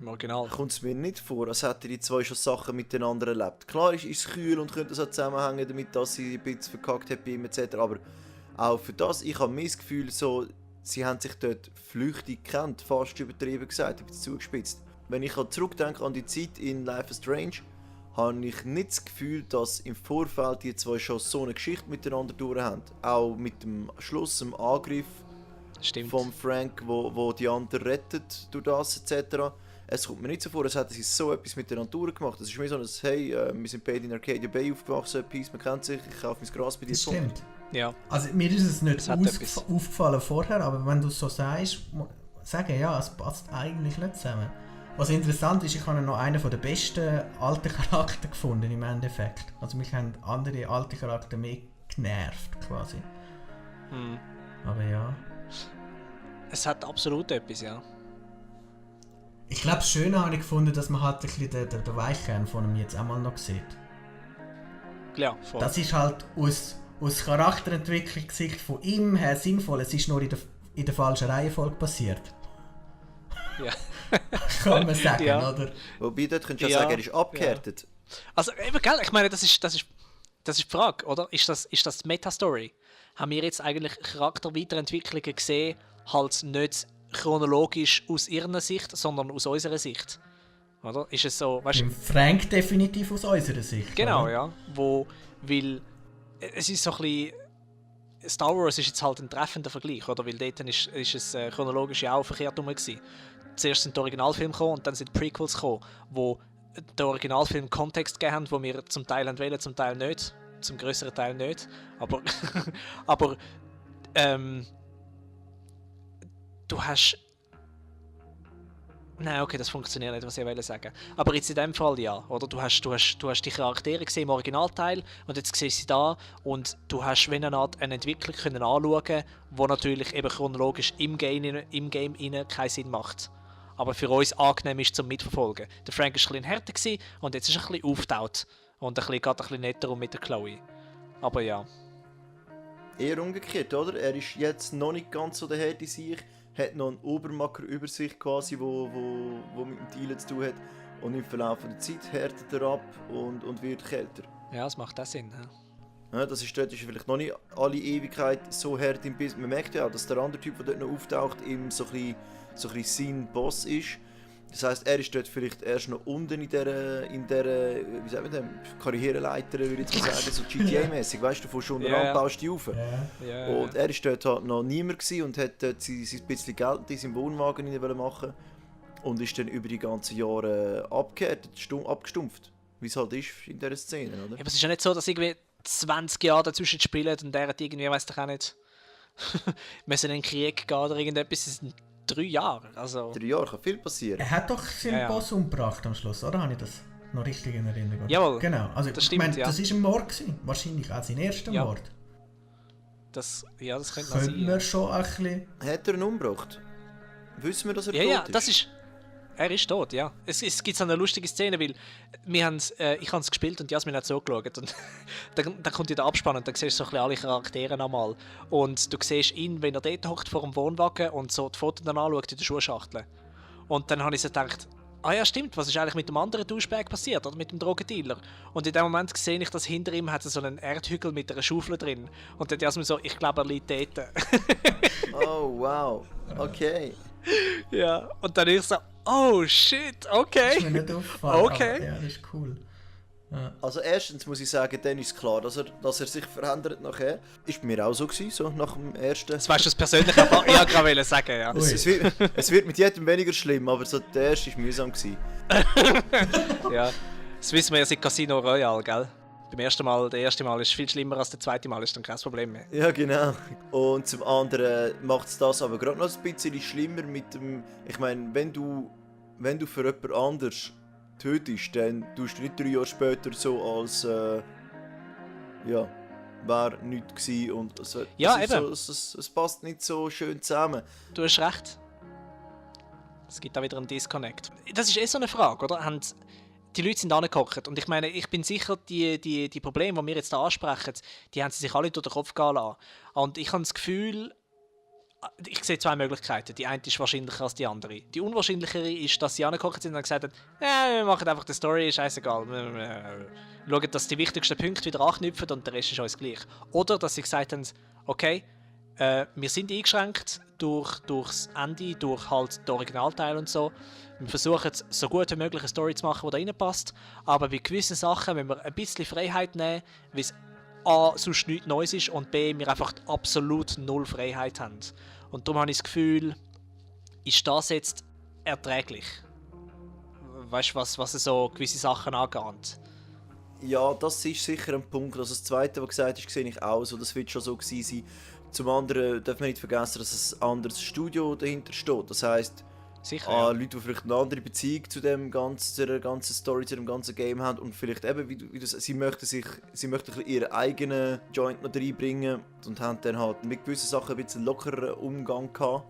kommt es mir nicht vor, als hätten die zwei schon Sachen miteinander erlebt. Klar ist es kühl und könnte so zusammenhängen damit, dass sie ein bisschen verkackt hat bei ihm etc. Aber auch für das, ich habe mir das Gefühl, so, sie haben sich dort flüchtig gekannt, fast übertrieben gesagt, ein bisschen zugespitzt. Wenn ich zurückdenke an die Zeit in Life is Strange, habe ich nicht das Gefühl, dass im Vorfeld die zwei schon so eine Geschichte miteinander durch haben. Auch mit dem Schluss, dem Angriff von Frank, wo die anderen rettet durch das etc. Es kommt mir nicht so vor, als hätten sie so etwas miteinander durchgemacht. Es ist mir so ein «Hey, wir sind beide in Arcadia Bay aufgewachsen, Peace, man kennt sich, ich kaufe mein Gras bei dir». Das stimmt. Ja. Also mir ist es nicht aufgefallen vorher, aber wenn du es so sagst, sagen ja, es passt eigentlich nicht zusammen. Was interessant ist, ich habe noch einen der besten alten Charakter gefunden im Endeffekt. Also mich haben andere alte Charakter mehr genervt quasi. Aber ja. Es hat absolut etwas, ja. Ich glaube, das Schöne habe ich gefunden, dass man halt ein bisschen den Weichkern von ihm jetzt einmal noch sieht. Ja, voll. Das ist halt aus Charakterentwicklungssicht von ihm her sinnvoll. Es ist nur in der falschen Reihenfolge passiert. Ja. Kann man sagen, ja. Oder? Wobei, dort könntest du ja sagen, er ist abgehärtet. Ja. Also, eben, gell, ich meine, das ist die Frage, oder? Ist das die Meta-Story? Haben wir jetzt eigentlich Charakterweiterentwicklungen gesehen, halt nicht chronologisch aus ihrer Sicht, sondern aus unserer Sicht? Oder? Ist es so, weißt, Frank definitiv aus unserer Sicht. Genau, oder? ja. Weil es ist so ein bisschen... Star Wars ist jetzt halt ein treffender Vergleich, oder? Weil dort ist es chronologisch ja auch verkehrt rum gewesen. Zuerst sind die Originalfilme gekommen und dann sind die Prequels gekommen, wo der Originalfilm Kontext gegeben haben, wo wir zum Teil wählen, zum Teil nicht. Zum grösseren Teil nicht. Aber du hast... Nein, okay, das funktioniert nicht, was ich wollte sagen. Aber jetzt in dem Fall ja, oder? Du hast die Charaktere gesehen im Originalteil und jetzt siehst du sie da und du hast wie eine Art eine Entwicklung können anschauen, die natürlich eben chronologisch im Game keinen Sinn macht. Aber für uns angenehm ist zum Mitverfolgen. Der Frank war ein bisschen härter und jetzt ist er ein bisschen aufgetaut und geht ein bisschen netter um mit der Chloe. Aber ja. Eher umgekehrt, oder? Er ist jetzt noch nicht ganz so der Held in sich, hat noch einen Obermacker über sich quasi, wo mit dem Dealen zu tun hat. Und im Verlauf der Zeit härtet er ab und wird kälter. Ja, das macht auch Sinn. Ja. Ja, das ist dort vielleicht noch nicht alle Ewigkeit so hart im Biss. Man merkt ja auch, dass der andere Typ, der dort noch auftaucht, eben so ein bisschen sein Boss ist. Das heisst, er ist dort vielleicht erst noch unten in der wie sagen wir denn, Karriereleiter, würde ich jetzt mal sagen, so GTA-mäßig, weißt du, von schon ran baust du rauf. Ja. Und er war dort halt noch niemand und hat dort sein bisschen Geld in seinem Wohnwagen machen und ist dann über die ganzen Jahre abgestumpft, wie es halt ist in dieser Szene, oder? Ja, aber es ist ja nicht so, dass irgendwie 20 Jahre dazwischen spielen und der hat irgendwie, weiss doch auch nicht, müssen in den Krieg gehen oder irgendetwas. Es sind 3 Jahre. Also. 3 Jahre, kann viel passieren. Er hat doch seinen Boss umgebracht am Schluss, oder? Habe ich das noch richtig in Erinnerung? Jawohl. Genau. Also, das stimmt, das war ein Mord gewesen. Wahrscheinlich auch sein erster Mord. Das könnte noch sein. Könnten wir schon ein bisschen... Hat er ihn umgebracht? Wissen wir, dass er tot ist? Das ist... Er ist tot, ja. Es gibt so eine lustige Szene, weil ich habe es gespielt und Jasmin hat so geschaut. Und dann kommt ja der Abspann und dann siehst du so ein bisschen alle Charaktere nochmal. Und du siehst ihn, wenn er dort hockt vor dem Wohnwagen und so die Fotos dann anschaut in der Schuhschachtel. Und dann habe ich so gedacht, ah ja stimmt, was ist eigentlich mit dem anderen Douchebag passiert, oder mit dem Drogendealer? Und in dem Moment sehe ich, dass hinter ihm hat so einen Erdhügel mit einer Schaufel drin. Und dann dachte ich mir so, ich glaube, er liegt dort. Oh, wow. Okay. Ja, und dann ich so, oh shit, okay. Das ist mir nicht aufgefallen, Okay. aber ja, das ist cool. Ja. Also erstens muss ich sagen, dann ist klar, dass er sich verändert nachher. Ist bei mir auch so gewesen, so nach dem ersten. Das weißt du, das persönliche Erfahrung. Ich wollte gerade sagen, ja. Es wird mit jedem weniger schlimm, aber so der erste war mühsam gewesen. Ja. Das wissen wir ja seit Casino Royale, gell? Der erste Mal ist viel schlimmer als der zweite Mal, ist dann kein Problem mehr. Ja, genau. Und zum anderen macht es das aber gerade noch ein bisschen schlimmer mit dem. Ich meine, wenn du für jemand anders tötest, dann tust du nicht 3 Jahre später so als ja, wäre nichts gewesen und Ja, ist eben. So, es passt nicht so schön zusammen. Du hast recht. Es gibt da wieder einen Disconnect. Das ist so eine Frage, oder? Die Leute sind angehockt und ich meine, ich bin sicher, die Probleme, die wir jetzt hier ansprechen, die haben sie sich alle durch den Kopf gehen lassen. Und ich habe das Gefühl, ich sehe 2 Möglichkeiten. Die eine ist wahrscheinlicher als die andere. Die unwahrscheinlichere ist, dass sie angehockt sind und gesagt haben, wir machen einfach die Story, scheißegal. Schauen, dass die wichtigsten Punkte wieder anknüpfen und der Rest ist uns gleich. Oder dass sie gesagt haben, okay, wir sind eingeschränkt durchs Ende, durch halt den Originalteil und so. Wir versuchen, so gut wie möglich eine Story zu machen, die da reinpasst. Aber bei gewissen Sachen, wenn wir ein bisschen Freiheit nehmen, weil es A, sonst nichts Neues ist und B, wir einfach absolut null Freiheit haben. Und darum habe ich das Gefühl, ist das jetzt erträglich? Weißt du, was so gewisse Sachen angeht? Ja, das ist sicher ein Punkt. Also das Zweite, was gesagt ist, sehe ich auch so. Das wird schon so gewesen sein. Zum anderen darf man nicht vergessen, dass ein anderes Studio dahinter steht. Das heisst, Sicher, Leute, die vielleicht eine andere Beziehung zu der ganzen Story, zu dem ganzen Game haben und vielleicht eben, wie du sie möchten ein bisschen ihren eigenen Joint noch reinbringen und haben dann halt mit gewissen Sachen ein bisschen lockereren Umgang gehabt.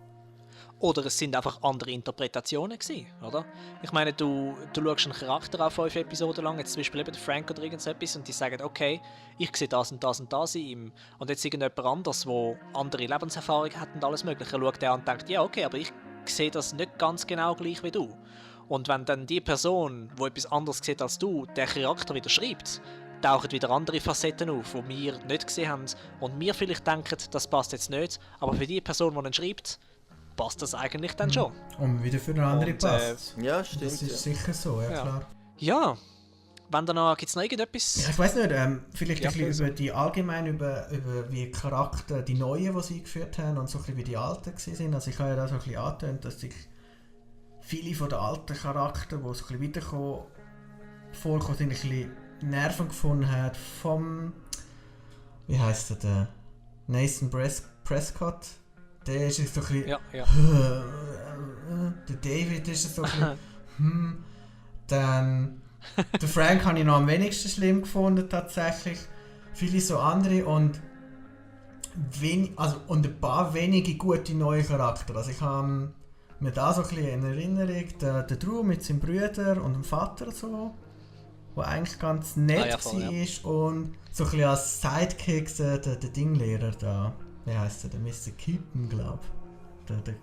Oder es sind einfach andere Interpretationen gewesen, oder? Ich meine, du schaust einen Charakter an 5 Episoden lang, jetzt zum Beispiel eben Frank oder irgendetwas, und die sagen, okay, ich sehe das und das und das in ihm. Und jetzt irgendjemand anders, der andere Lebenserfahrung hat und alles Mögliche, schaut der an und denkt, ja, okay, aber ich sehe das nicht ganz genau gleich wie du. Und wenn dann die Person, die etwas anderes sieht als du, den Charakter wieder schreibt, tauchen wieder andere Facetten auf, die wir nicht gesehen haben und wir vielleicht denken, das passt jetzt nicht, aber für die Person, die ihn schreibt, passt das eigentlich dann schon. Und wieder für eine andere passt. Ja, stimmt. Das ist sicher so, ja, klar. Ja, gibt es noch irgendetwas? Ja, ich weiß nicht, vielleicht Ja, ein bisschen über die allgemein über wie Charakter, die neuen, die sie eingeführt haben und so ein bisschen wie die alten sind. Also ich habe ja da so ein bisschen angetönt, dass sich viele von den alten Charakteren, die so ein bisschen wiederkommen, vorkommen, sind ein bisschen Nerven gefunden hat vom, wie heisst der Nathan Prescott. Der ist so ein bisschen... Ja. Der David ist so ein bisschen... Dann... Der Frank habe ich noch am wenigsten schlimm gefunden, tatsächlich. Viele so andere und... und ein paar wenige gute neue Charaktere. Also ich habe mir da so ein bisschen in Erinnerung, der Drew mit seinem Bruder und dem Vater so, der eigentlich ganz nett war. Und so ein bisschen als Sidekick der Dinglehrer da. Wie heisst der Mr. Keaton, glaube ich.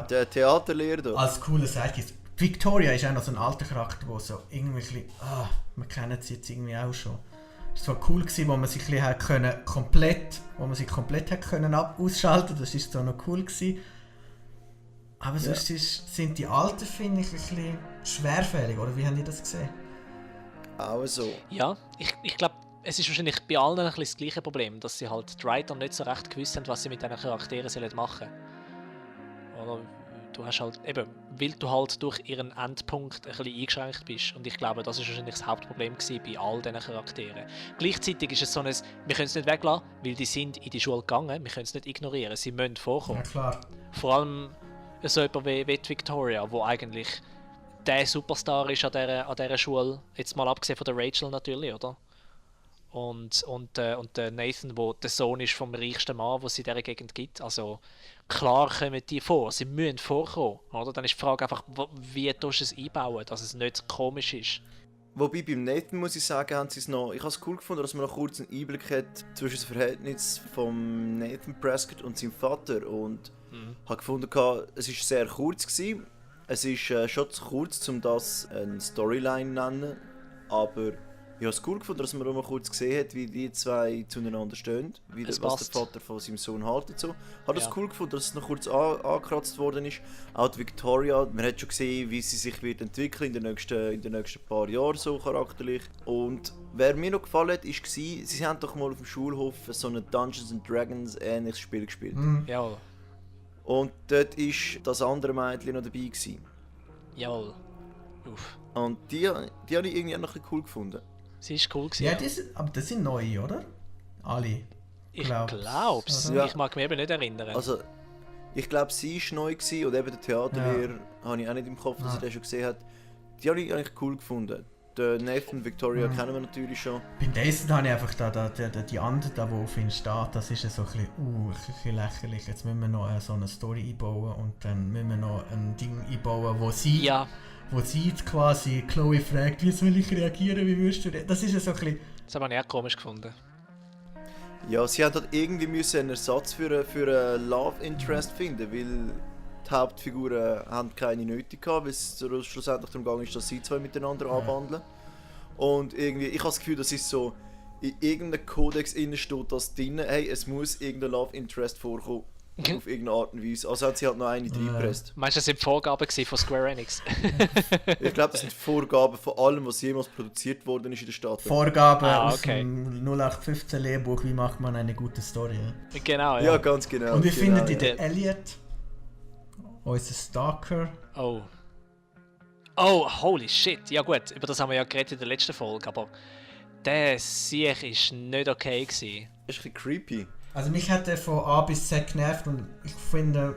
Der Theaterlehrer da. Als cooler Sidekick. Victoria ist auch noch so ein alter Charakter, der so irgendwie ein bisschen, wir kennen sie jetzt irgendwie auch schon. Es war cool gewesen, wo man sich ein bisschen komplett hat können ausschalten. Das ist so noch cool gewesen. Aber sonst sind die alten, finde ich, ein bisschen schwerfällig, oder wie haben die das gesehen? Auch so. Ja, ich glaube, es ist wahrscheinlich bei allen ein bisschen das gleiche Problem, dass sie halt die Writer nicht so recht gewusst haben, was sie mit diesen Charakteren machen sollen. Oder du hast halt eben, weil du halt durch ihren Endpunkt ein bisschen eingeschränkt bist. Und ich glaube, das ist wahrscheinlich das Hauptproblem gewesen bei all diesen Charakteren. Gleichzeitig ist es so ein, wir können es nicht weglassen, weil die sind in die Schule gegangen, wir können es nicht ignorieren, sie müssen vorkommen. Ja, klar. Vor allem so jemand wie Victoria, wo eigentlich der Superstar ist an dieser Schule, jetzt mal abgesehen von der Rachel natürlich, oder? Und der Nathan, der der Sohn ist vom reichsten Mann, den es in dieser Gegend gibt. Also klar kommen die vor, sie müssen vorkommen. Oder? Dann ist die Frage einfach, wie tust du es einbauen, dass es nicht komisch ist. Wobei beim Nathan muss ich sagen, haben sie es noch. Ich habe es cool gefunden, dass man noch kurz einen Einblick hat zwischen dem Verhältnis von Nathan Prescott und seinem Vater. Und habe gefunden, es war sehr kurz gewesen, Es ist schon zu kurz, um das eine Storyline zu nennen, aber ich habe es cool gefunden, dass man auch mal kurz gesehen hat, wie die zwei zueinander stehen, was der Vater von seinem Sohn hält. So. Ich habe es cool gefunden, dass es noch kurz angekratzt worden ist. Auch die Victoria, man hat schon gesehen, wie sie sich wird entwickeln in den nächsten paar Jahren so charakterlich. Und wer mir noch gefallen hat, war, sie haben doch mal auf dem Schulhof so ein Dungeons & Dragons ähnliches Spiel gespielt. Jawohl. Und dort war das andere Mädchen noch dabei gewesen. Jawohl. Uff. Und die habe ich irgendwie auch noch ein bisschen cool gefunden. Sie ist cool gewesen. Ja, aber das sind neue, oder? Alle. Ich glaub's. Ja. Ich mag mich eben nicht erinnern. Also, ich glaube, sie war neu gewesen, und eben der Theaterlehrer habe ich auch nicht im Kopf, dass ich den schon gesehen habe. Die habe ich eigentlich cool gefunden. Den Nathan Victoria kennen wir natürlich schon. Bei Dyson habe ich einfach die andere, die auf ihn steht, das ist so ein bisschen lächerlich. Jetzt müssen wir noch so eine Story einbauen und dann müssen wir noch ein Ding einbauen, wo sie jetzt quasi Chloe fragt, wie soll ich reagieren, wie würdest du das? Das ist so ein bisschen... Das habe ich auch komisch gefunden. Ja, sie haben halt irgendwie einen Ersatz für einen Love Interest finden, weil die Hauptfiguren haben keine nötig gehabt, weil es schlussendlich darum gegangen ist, dass sie zwei miteinander anwandeln. Und irgendwie, ich habe das Gefühl, das ist so, in irgendeinem Kodex innen steht das drin, hey, es muss irgendein Love Interest vorkommen. Auf irgendeine Art und Weise. Also hat sie halt noch eine reingepresst. Meinst du, das waren Vorgaben von Square Enix? Ich glaube, das sind Vorgaben von allem, was jemals produziert worden ist in der Stadt. Vorgaben aus dem 0815 Lehrbuch, wie macht man eine gute Story. Genau, ja. Ja, ganz genau. Und wie findet ihr ja. den Elliot? Unser Stalker. Oh, holy shit. Ja gut, über das haben wir ja geredet in der letzten Folge, aber der Sieg war nicht okay gewesen. Das ist ein bisschen creepy. Also mich hat er von A bis Z genervt und ich finde,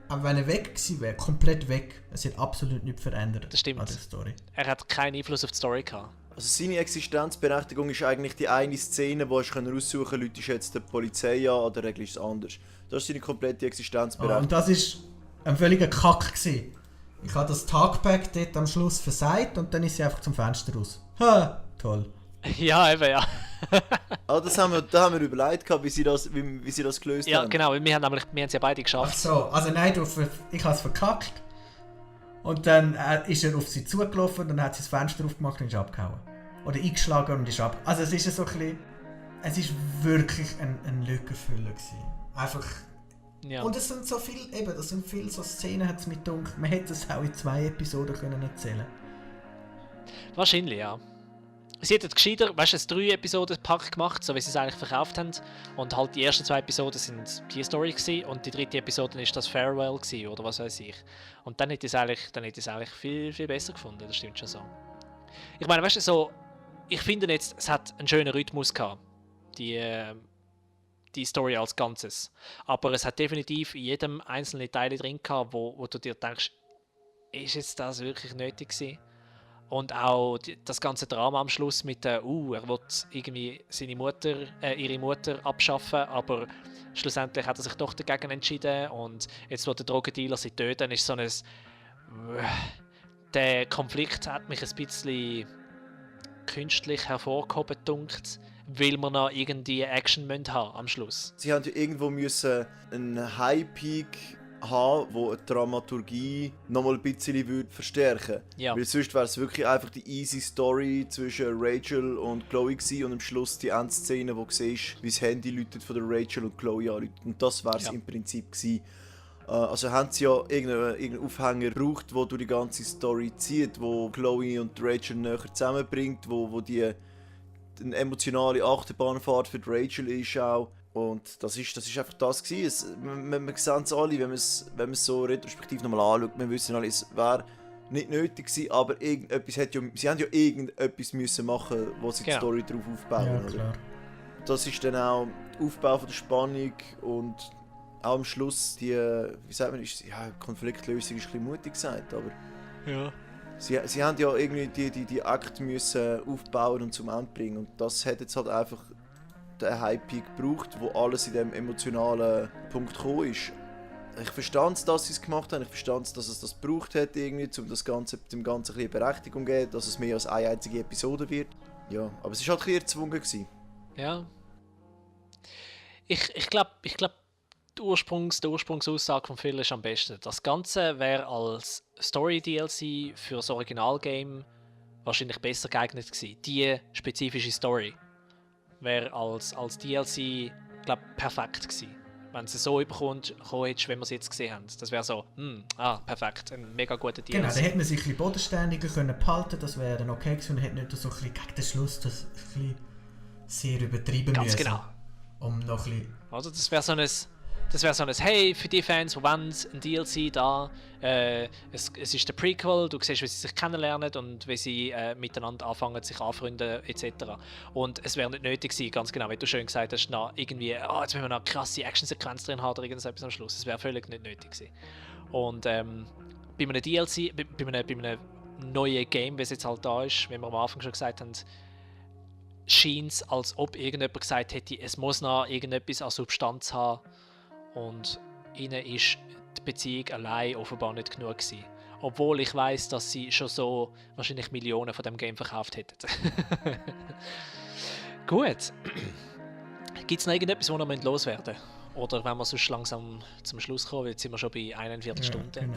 aber wenn er weg gewesen wäre, komplett weg, es hat absolut nichts verändert. Das stimmt. An der Story. Er hat keinen Einfluss auf die Story gehabt. Also seine Existenzberechtigung ist eigentlich die eine Szene, wo ich raussuchen kann, Leute, ist jetzt die Polizei an oder ist es anders. Das ist seine komplette Existenzberechtigung. Und das war ein völliger Kack gewesen. Ich habe das Talkback dort am Schluss versagt und dann ist sie einfach zum Fenster raus. Ha, toll. Ja, eben, ja. Ah, da haben wir überlegt, wie sie das gelöst haben. Ja, genau, wir haben es ja beide Ach geschafft. so, also nein, ich habe es verkackt. Und dann ist er auf sie zugelaufen, dann hat sie das Fenster aufgemacht und ist abgehauen. Oder eingeschlagen und ist ab. Also es ist so ein bisschen... Es ist wirklich ein Lückenfüller gewesen. Einfach... Ja. Und es sind so viele, eben, das sind viele so Szenen, hat es mit dunkel. Man hätte es auch in 2 Episoden können erzählen. Wahrscheinlich, ja. Sie hätten gescheiter, weißt du, ein 3-Episoden-Pack gemacht, so wie sie es eigentlich verkauft haben. Und halt die ersten 2 Episoden sind die Story gewesen, und die 3. Episode ist das Farewell gewesen, oder was weiß ich. Und dann hätte ich es eigentlich viel, viel besser gefunden, das stimmt schon so. Ich meine, weißt du, so, ich finde jetzt, es hat einen schönen Rhythmus gehabt, die Story als Ganzes. Aber es hat definitiv in jedem einzelnen Teil drin gehabt, wo du dir denkst, ist jetzt das wirklich nötig gewesen? Und auch das ganze Drama am Schluss mit er will irgendwie ihre Mutter abschaffen, aber schlussendlich hat er sich doch dagegen entschieden und jetzt will der Drogendealer sie töten. Ist so ein... Der Konflikt hat mich ein bisschen künstlich hervorgehoben, dunkt, weil wir noch irgendwie Action haben am Schluss. Sie haben ja irgendwo einen High-Peak haben, wo die Dramaturgie nochmal ein bisschen verstärken würde. Ja. Weil sonst wäre es wirklich einfach die easy Story zwischen Rachel und Chloe gewesen und am Schluss die Endszene, wo du siehst, wie das Handy läutet von der Rachel und Chloe anläutet. Und das wäre es im Prinzip gewesen. Also haben sie ja irgendeinen Aufhänger gebraucht, der durch die ganze Story zieht, wo Chloe und Rachel näher zusammenbringt, wo die eine emotionale Achterbahnfahrt für die Rachel ist auch. Und das ist einfach das gewesen. Wir sehen es alle, wenn man es so retrospektiv nochmal anschaut, wir wissen alle, es wäre nicht nötig gewesen, aber sie haben ja irgendetwas müssen machen, wo sie die Story darauf aufbauen. Ja, oder? klar. Das ist dann auch der Aufbau von der Spannung und auch am Schluss wie sagt man, Konfliktlösung ist ein bisschen mutig gesagt, aber ja. Sie haben ja irgendwie die Akte müssen aufbauen und zum Ende bringen, und das hat jetzt halt einfach den High-Peak gebraucht, wo alles in dem emotionalen Punkt gekommen ist. Ich verstehe es, dass sie es gemacht haben, ich verstehe es, dass es das gebraucht hat, irgendwie, um dem Ganzen ein bisschen Berechtigung zu geben, dass es mehr als eine einzige Episode wird. Ja, aber es war halt ein bisschen erzwungen gewesen. Ja. Ich glaube, die Ursprungsaussage von Phil ist am besten. Das Ganze wäre als Story-DLC für das Original-Game wahrscheinlich besser geeignet gewesen. Die spezifische Story wäre als DLC, glaube perfekt gewesen. Wenn sie so bekommen hättest, wenn wir es jetzt gesehen haben. Das wäre so, perfekt, ein mega guter DLC. Genau, da hätte man sich ein bisschen bodenständiger können behalten, das wäre dann okay gewesen und hätte nicht so ein bisschen gegen den Schluss das ein bisschen sehr übertrieben Ganz müssen. genau. Um noch ein bisschen... Also das wäre so ein hey, für die Fans, die wollen, ein DLC da, es ist der Prequel, du siehst, wie sie sich kennenlernen und wie sie miteinander anfangen, sich anfreunden etc. Und es wäre nicht nötig gewesen, ganz genau, wie du schön gesagt hast, noch irgendwie, jetzt müssen wir noch eine krasse Actionsequenz drin haben oder irgendetwas am Schluss. Es wäre völlig nicht nötig gewesen. Und bei einem DLC, bei einem neuen Game, wie es jetzt halt da ist, wie wir am Anfang schon gesagt haben, scheint es, als ob irgendjemand gesagt hätte, es muss noch irgendetwas an Substanz haben. Und ihnen ist die Beziehung allein offenbar nicht genug gewesen. Obwohl ich weiss, dass sie schon so wahrscheinlich Millionen von dem Game verkauft hätten. Gut. Gibt es noch irgendetwas, das wir loswerden müssen? Oder wenn wir sonst langsam zum Schluss kommen, jetzt sind wir schon bei 41 Stunden. Genau.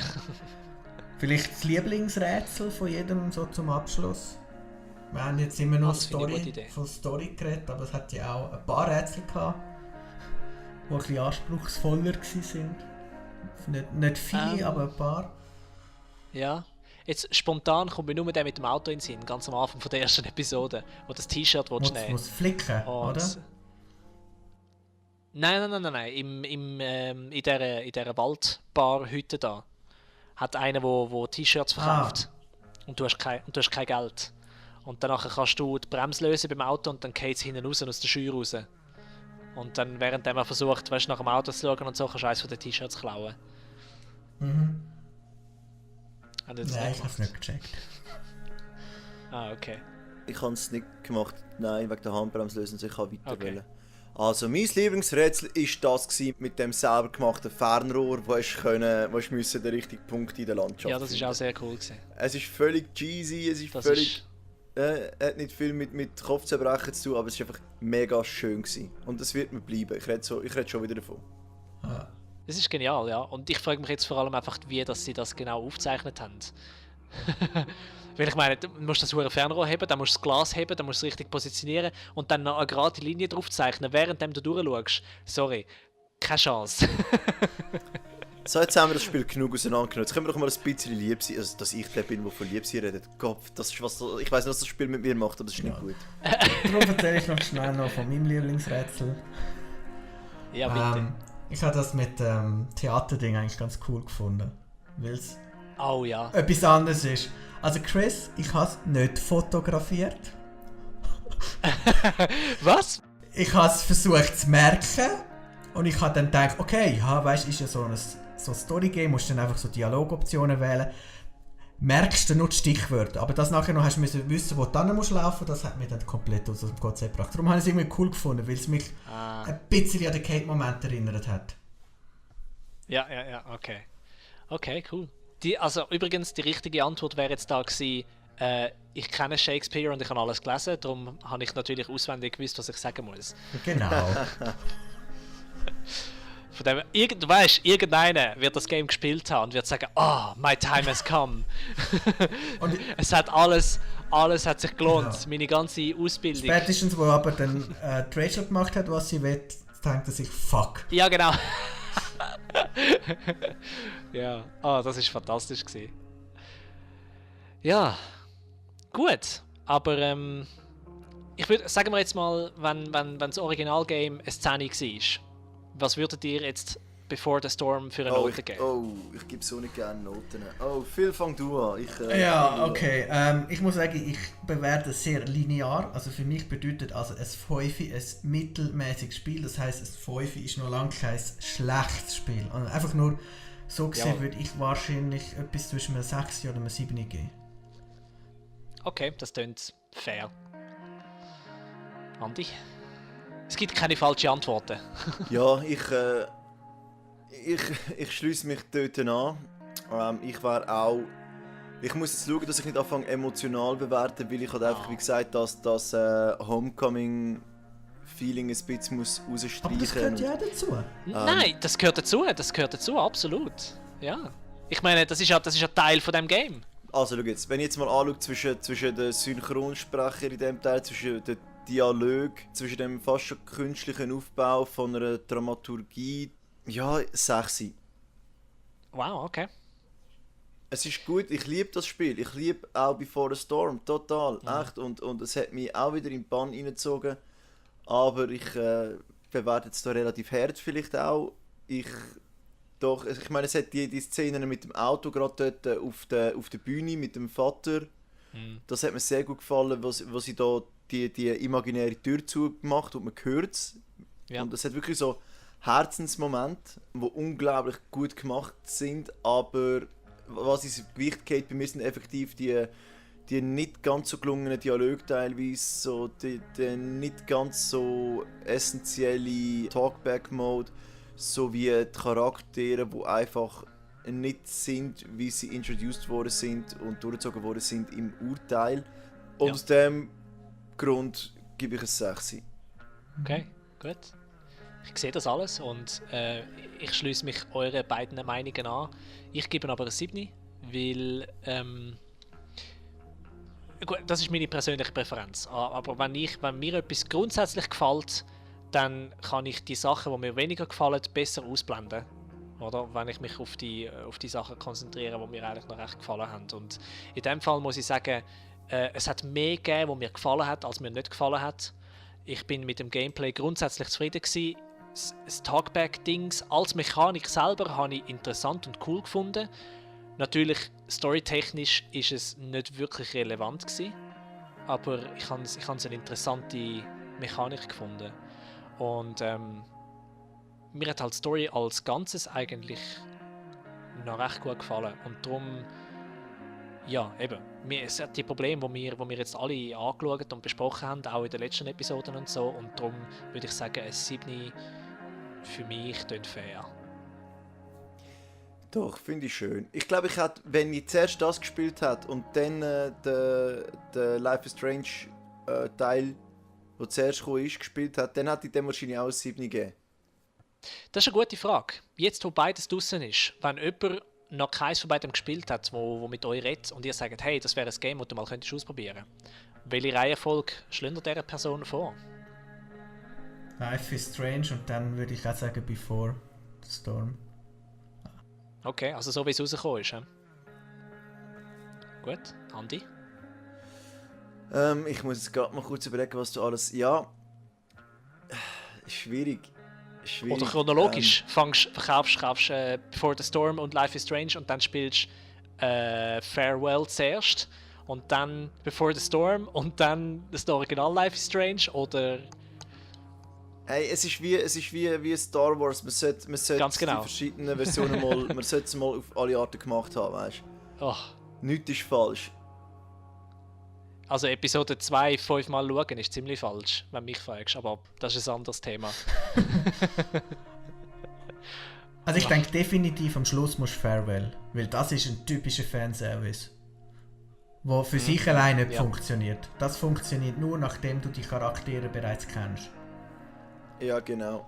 Vielleicht das Lieblingsrätsel von jedem so zum Abschluss. Wir haben jetzt immer noch von Story geredet, aber es hat ja auch ein paar Rätsel gehabt, die ein bisschen anspruchsvoller waren. Nicht viele, aber ein paar. Ja. Jetzt spontan kommt mir nur der mit dem Auto in den Sinn, ganz am Anfang von der ersten Episode, wo das T-Shirt nehmen muss flicken, oder? Nein. In dieser Waldbar-Hütte da hat einer, wo T-Shirts verkauft. Und du hast kein Geld. Und danach kannst du die Bremse lösen beim Auto und dann geht es hinten raus aus der Scheuer raus. Und dann, während er versucht, nach dem Auto zu schauen und so, kannst du eins von den T-Shirts klauen. Mhm. Nein, ich habe es nicht gecheckt. Okay. Ich habe es nicht gemacht, nein, wegen der Handbremse lösen, so ich kann weiter wählen. Also, mein Lieblingsrätsel war das mit dem selber gemachten Fernrohr, wo du den richtigen Punkt in der Landschaft Ja, das war auch sehr cool gewesen. Es ist völlig cheesy, es ist völlig... hat nicht viel mit Kopfzerbrechen zu tun, aber es war einfach mega schön gewesen. Und es wird mir bleiben. Ich rede schon wieder davon. Das ist genial, ja. Und ich frage mich jetzt vor allem einfach, wie dass sie das genau aufgezeichnet haben. Weil ich meine, du musst das Fernrohr haben, dann musst du das Glas haben, dann musst du es richtig positionieren und dann noch eine gerade Linie drauf zeichnen, während du durchschaust. Sorry, keine Chance. So, jetzt haben wir das Spiel genug auseinandergenommen. Jetzt können wir doch mal ein bisschen lieb sein. Also, dass ich der bin, der von Liebsein redet. Gott, das ist was. Ich weiss nicht, was das Spiel mit mir macht, aber das ist nicht gut. Darum erzähle ich noch schnell von meinem Lieblingsrätsel. Ja, bitte. Ich habe das mit dem Theaterding eigentlich ganz cool gefunden. Weil es etwas anderes ist. Also Chris, ich habe es nicht fotografiert. Was? Ich habe es versucht zu merken. Und ich habe dann gedacht, okay, weißt du, ist ja so ein Story-Game, musst du dann einfach so Dialogoptionen wählen. Merkst du nur die Stichwörter. Aber das nachher noch hast du wissen, wo du dann musst laufen, das hat mich dann komplett aus dem Konzept gebracht. Darum habe ich es irgendwie cool gefunden, weil es mich ein bisschen an den Kate-Moment erinnert hat. Ja, okay. Okay, cool. Übrigens, die richtige Antwort wäre jetzt da gewesen, ich kenne Shakespeare und ich habe alles gelesen, darum habe ich natürlich auswendig gewusst, was ich sagen muss. Genau. Von dem, du weißt, irgendeiner wird das Game gespielt haben und wird sagen, my time has come. Und es hat alles hat sich gelohnt, genau. Meine ganze Ausbildung. Spätestens, wo aber dann Rachel gemacht hat, was sie will, denkt er sich, fuck. Ja, genau. Ja, das ist fantastisch gewesen. Ja, gut, aber ich würde, sagen wir jetzt mal, wenn das Originalgame eine Szene war, was würdet ihr jetzt Before the Storm für eine Note geben? Ich gebe so nicht gerne Noten. Phil, fang du an. Okay. Ich muss sagen, ich bewerte es sehr linear. Also für mich bedeutet also ein 5 ein mittelmäßiges Spiel. Das heisst, ein 5 ist noch lange kein schlechtes Spiel. Also einfach nur so gesehen würde ich wahrscheinlich etwas zwischen einem 6 oder einem 7 geben. Okay, das klingt fair. Andi? Es gibt keine falschen Antworten. Ja, ich schliesse mich dort an. Ich muss jetzt schauen, dass ich nicht anfange emotional bewerten, weil ich halt einfach, wie gesagt, das Homecoming-Feeling Feeling ein bisschen rausstreichen Aber das gehört ja dazu. Nein, das gehört dazu, absolut. Ja. Ich meine, das ist ja Teil von dem Game. Also schau jetzt, wenn ich jetzt mal anschaue zwischen den Synchronsprechern in dem Teil, zwischen den Dialog, zwischen dem fast schon künstlichen Aufbau von einer Dramaturgie, ja, 6. Wow, okay. Es ist gut, ich liebe das Spiel. Ich liebe auch Before the Storm, total, echt. Und es hat mich auch wieder in den Bann reingezogen. Aber ich bewerte jetzt da relativ hart vielleicht auch. Ich meine, es hat die Szenen mit dem Auto gerade dort auf der Bühne mit dem Vater. Das hat mir sehr gut gefallen, wo sie da die imaginäre Tür zugemacht und man hört es. Ja. Und es hat wirklich so Herzensmomente, die unglaublich gut gemacht sind, aber was ins Gewicht geht bei mir sind effektiv die nicht ganz so gelungenen Dialoge teilweise, so die nicht ganz so essentielle Talkback-Mode, sowie die Charaktere, die einfach nicht sind, wie sie introduced worden sind und durchgezogen worden sind im Urteil. Und aus dem Grund gebe ich es 6. Okay, gut. Ich sehe das alles und ich schließe mich euren beiden Meinungen an. Ich gebe aber eine 7, weil gut, das ist meine persönliche Präferenz. Aber wenn mir etwas grundsätzlich gefällt, dann kann ich die Sachen, die mir weniger gefallen, besser ausblenden. Oder? Wenn ich mich auf die Sachen konzentriere, die mir eigentlich noch recht gefallen haben. Und in dem Fall muss ich sagen, es hat mehr gegeben, was mir gefallen hat, als mir nicht gefallen hat. Ich bin mit dem Gameplay grundsätzlich zufrieden gewesen. Das Talkback-Dings als Mechanik selber habe ich interessant und cool gefunden. Natürlich, storytechnisch ist es nicht wirklich relevant gewesen, aber ich habe eine interessante Mechanik gefunden. Und mir hat halt die Story als Ganzes eigentlich noch recht gut gefallen. Und darum, ja, eben, es hat die Probleme, die wir jetzt alle angeschaut und besprochen haben, auch in den letzten Episoden und so. Und darum würde ich sagen, ein 7 für mich klingt fair. Doch, finde ich schön. Ich glaube, wenn ich zuerst das gespielt hätte und dann den Life is Strange Teil, der zuerst kam, gespielt hat, dann hätte ich dem wahrscheinlich auch ein 7 gegeben. Das ist eine gute Frage. Jetzt, wo beides draussen ist, wenn jemand noch keins von beidem gespielt hat, wo mit euch redet und ihr sagt, hey, das wäre ein Game, das du mal könntest ausprobieren. Welche Reihenfolge schlendert dieser Person vor? Life is Strange und dann würde ich auch sagen Before the Storm. Okay, also so wie es rausgekommen ist. Gut, Andi? Ich muss jetzt gerade mal kurz überlegen, was du alles... Ja... Schwierig. Oder chronologisch. Kaufst Before the Storm und Life is Strange und dann spielst Farewell zuerst und dann Before the Storm und dann das Original Life is Strange oder... Hey, es ist wie Star Wars. Man sollte Ganz genau. Die verschiedenen Versionen man sollte es mal auf alle Arten gemacht haben, weißt du? Oh. Nichts ist falsch. Also Episode 2 5-mal schauen ist ziemlich falsch, wenn du mich fragst, aber das ist ein anderes Thema. Also ich denke definitiv am Schluss musst du Farewell, weil das ist ein typischer Fanservice, der für sich allein nicht funktioniert. Das funktioniert nur, nachdem du die Charaktere bereits kennst. Ja, genau.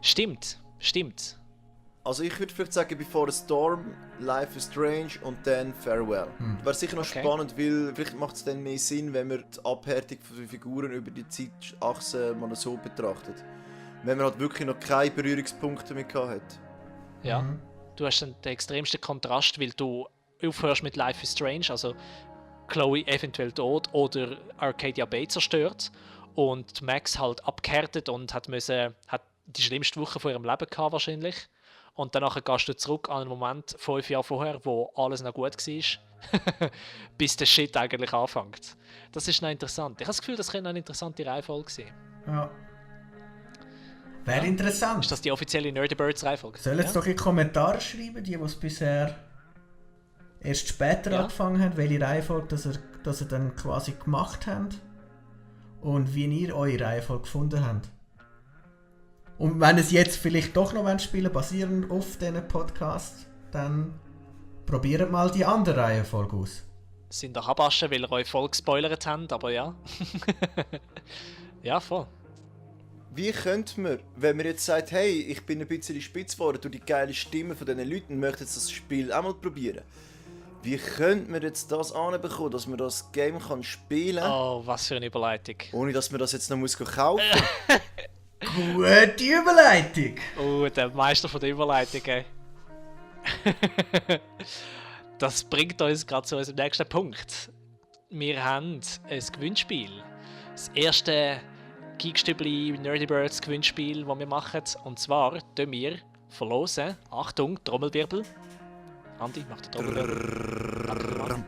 Stimmt. Also ich würde vielleicht sagen Before the Storm, Life is Strange und dann Farewell. Wäre sicher noch spannend, weil vielleicht macht es dann mehr Sinn, wenn man die Abhärtung der Figuren über die Zeitachse mal so betrachtet. Wenn man halt wirklich noch keine Berührungspunkte mehr hat. Ja, du hast dann den extremsten Kontrast, weil du aufhörst mit Life is Strange, also Chloe eventuell tot oder Arcadia Bay zerstört und Max halt abgehärtet und hat die schlimmste Woche von ihrem Leben gehabt wahrscheinlich. Und danach gehst du zurück an einen Moment 5 Jahre vorher, wo alles noch gut war, bis der Shit eigentlich anfängt. Das ist noch interessant. Ich habe das Gefühl, das könnte eine interessante Reihenfolge sein. Ja. Wäre interessant. Ist das die offizielle Nerdybirds Reihenfolge? Sollen jetzt doch in die Kommentare schreiben, die es bisher erst später angefangen haben, welche Reihenfolge dass ihr dann quasi gemacht habt und wie ihr eure Reihenfolge gefunden habt. Und wenn es jetzt vielleicht doch noch spielen basierend auf diesen Podcast, dann probiert mal die andere Reihenfolge aus. Sind doch Abaschen, weil ihr euch voll gespoilert habt, aber ja. Ja, voll. wie könnte man, wenn man jetzt sagt, hey, ich bin ein bisschen spitz geworden durch die geile Stimme von diesen Leuten und möchte jetzt das Spiel auch mal probieren. Wie könnte man jetzt das anbekommen, dass man das Game kann spielen kann? Oh, was für eine Überleitung. Ohne dass man das jetzt noch muss kaufen muss. Gute Überleitung! Oh, der Meister von der Überleitung, ey. Das bringt uns gerade zu unserem nächsten Punkt. Wir haben ein Gewinnspiel. Das erste Geekstübli Nerdy Birds Gewinnspiel, das wir machen. Und zwar verlosen wir, Achtung, Trommelwirbel. Andi, mach den Trommelwirbel.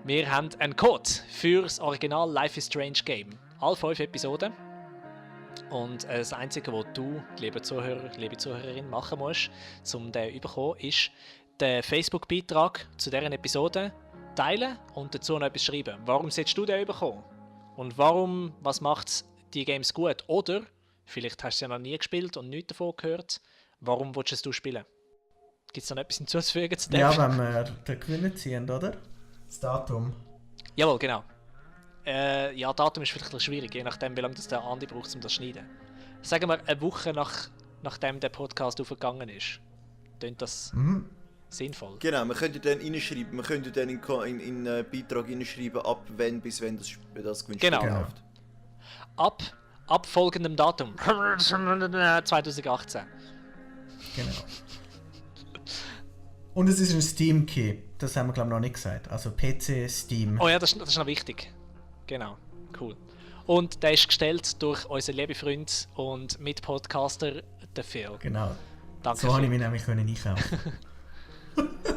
Wir haben einen Code für das Original Life is Strange Game. Alle 5 Episoden. Und das Einzige, was du, liebe Zuhörer, liebe Zuhörerin, machen musst, um den zu bekommen, ist den Facebook-Beitrag zu dieser Episode teilen und dazu noch etwas schreiben. Warum solltest du den bekommen? Und warum, was macht die Games gut? Oder, vielleicht hast du ja noch nie gespielt und nichts davon gehört, warum willst du spielen? Gibt es noch etwas hinzuzufügen zu dem? Ja, wenn wir den Gewinner ziehen, oder? Das Datum. Jawohl, genau. Ja, Datum ist vielleicht ein bisschen schwierig, je nachdem, wie lange das der Andi braucht, um das zu schneiden. Sagen wir, eine Woche nachdem der Podcast aufgegangen ist. Klingt das sinnvoll? Genau, man könnte dann reinschreiben, man könnte dann in einen Beitrag reinschreiben, ab wann bis wann das Gewinnspiel läuft. Ab folgendem Datum. 2018. Genau. Und es ist ein Steam-Key. Das haben wir, glaube ich, noch nicht gesagt. Also PC, Steam. Oh ja, das ist noch wichtig. Genau, cool. Und der ist gestellt durch unseren lieben Freund und Mitpodcaster, den Phil. Genau. Danke, so habe ich mich nämlich einkaufen.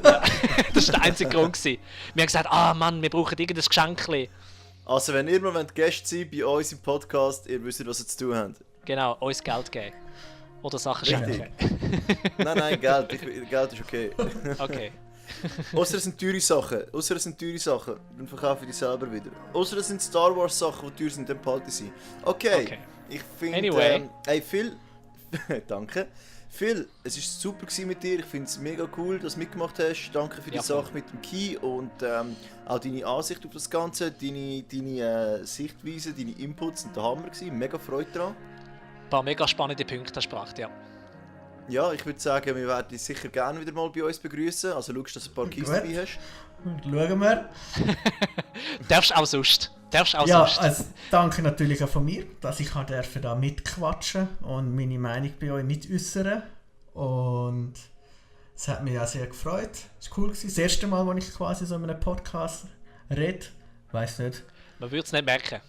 Ja, das war der einzige Grund. Wir haben gesagt, Mann, wir brauchen irgendein Geschenkchen. Also wenn ihr mal Gäste seid bei uns im Podcast, ihr wisst, was ihr zu tun habt. Genau, uns Geld geben. Oder Sachen schenken. Nein, Geld ist okay. Okay. Außer es sind teure Sachen, dann verkaufe ich die selber wieder. Außer es sind Star Wars Sachen, die teuer sind, dann behalte ich sie. Okay. Ich finde, Anyway. Hey Phil, danke. Phil, es war super mit dir, ich finde es mega cool, dass du mitgemacht hast. Danke für die Sache mit dem Key und auch deine Ansicht auf das Ganze, deine Sichtweise, deine Inputs sind der Hammer gewesen, mega Freude daran. Ein paar mega spannende Punkte hast du gebracht, ja. Ja, ich würde sagen, wir werden dich sicher gerne wieder mal bei uns begrüßen. Also schaust, dass du ein paar Keys dabei hast. Schauen wir. Darfst auch sonst. Also, danke natürlich auch von mir, dass ich da mitquatschen und meine Meinung bei euch mitäußern. Und es hat mich auch sehr gefreut. Es war cool gewesen. Das erste Mal, als ich quasi so in einem Podcast rede. Weiss nicht. Man würde es nicht merken.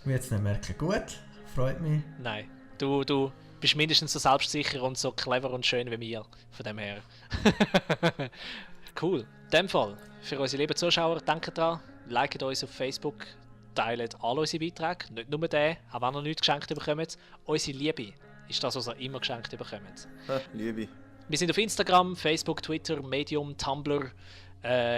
Gut, freut mich. Nein. Du bist mindestens so selbstsicher und so clever und schön wie mir. Von dem her. Cool. In dem Fall, für unsere lieben Zuschauer, denkt dran, liket uns auf Facebook, teilt alle unsere Beiträge, nicht nur den, auch wenn ihr nichts geschenkt bekommt. Unsere Liebe ist das, was ihr immer geschenkt bekommt. Liebe. Wir sind auf Instagram, Facebook, Twitter, Medium, Tumblr,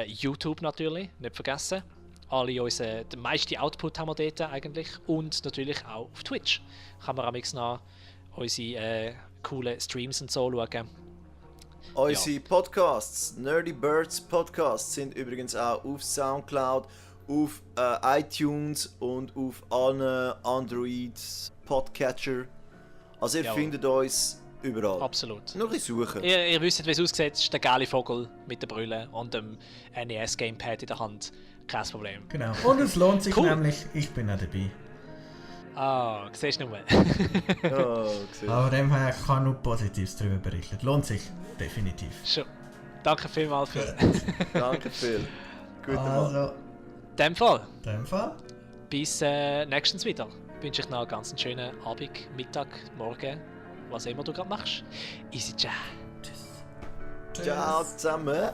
YouTube natürlich, nicht vergessen. Den meisten Output haben wir dort eigentlich. Und natürlich auch auf Twitch. Kann man am noch unsere coolen Streams und so schauen. Unsere Podcasts, Nerdy Birds Podcasts, sind übrigens auch auf Soundcloud, auf iTunes und auf allen Android Podcatcher. Also ihr findet uns überall. Absolut. Noch ein bisschen suchen. Ihr wisst, wie es aussieht. Es ist der geile Vogel mit der Brille und dem NES-Gamepad in der Hand. Kein Problem. Genau. Und es lohnt sich nämlich, ich bin auch dabei. Siehst du nur. Aber dem her kann nur Positives darüber berichten. Lohnt sich, definitiv. Schon. Danke vielmals für. Danke viel. Guten Morgen. In dem Fall. Bis nächstens wieder. Wünsche ich noch einen ganz schönen Abend, Mittag, Morgen, was immer du gerade machst. Easy Ciao. Ciao zusammen.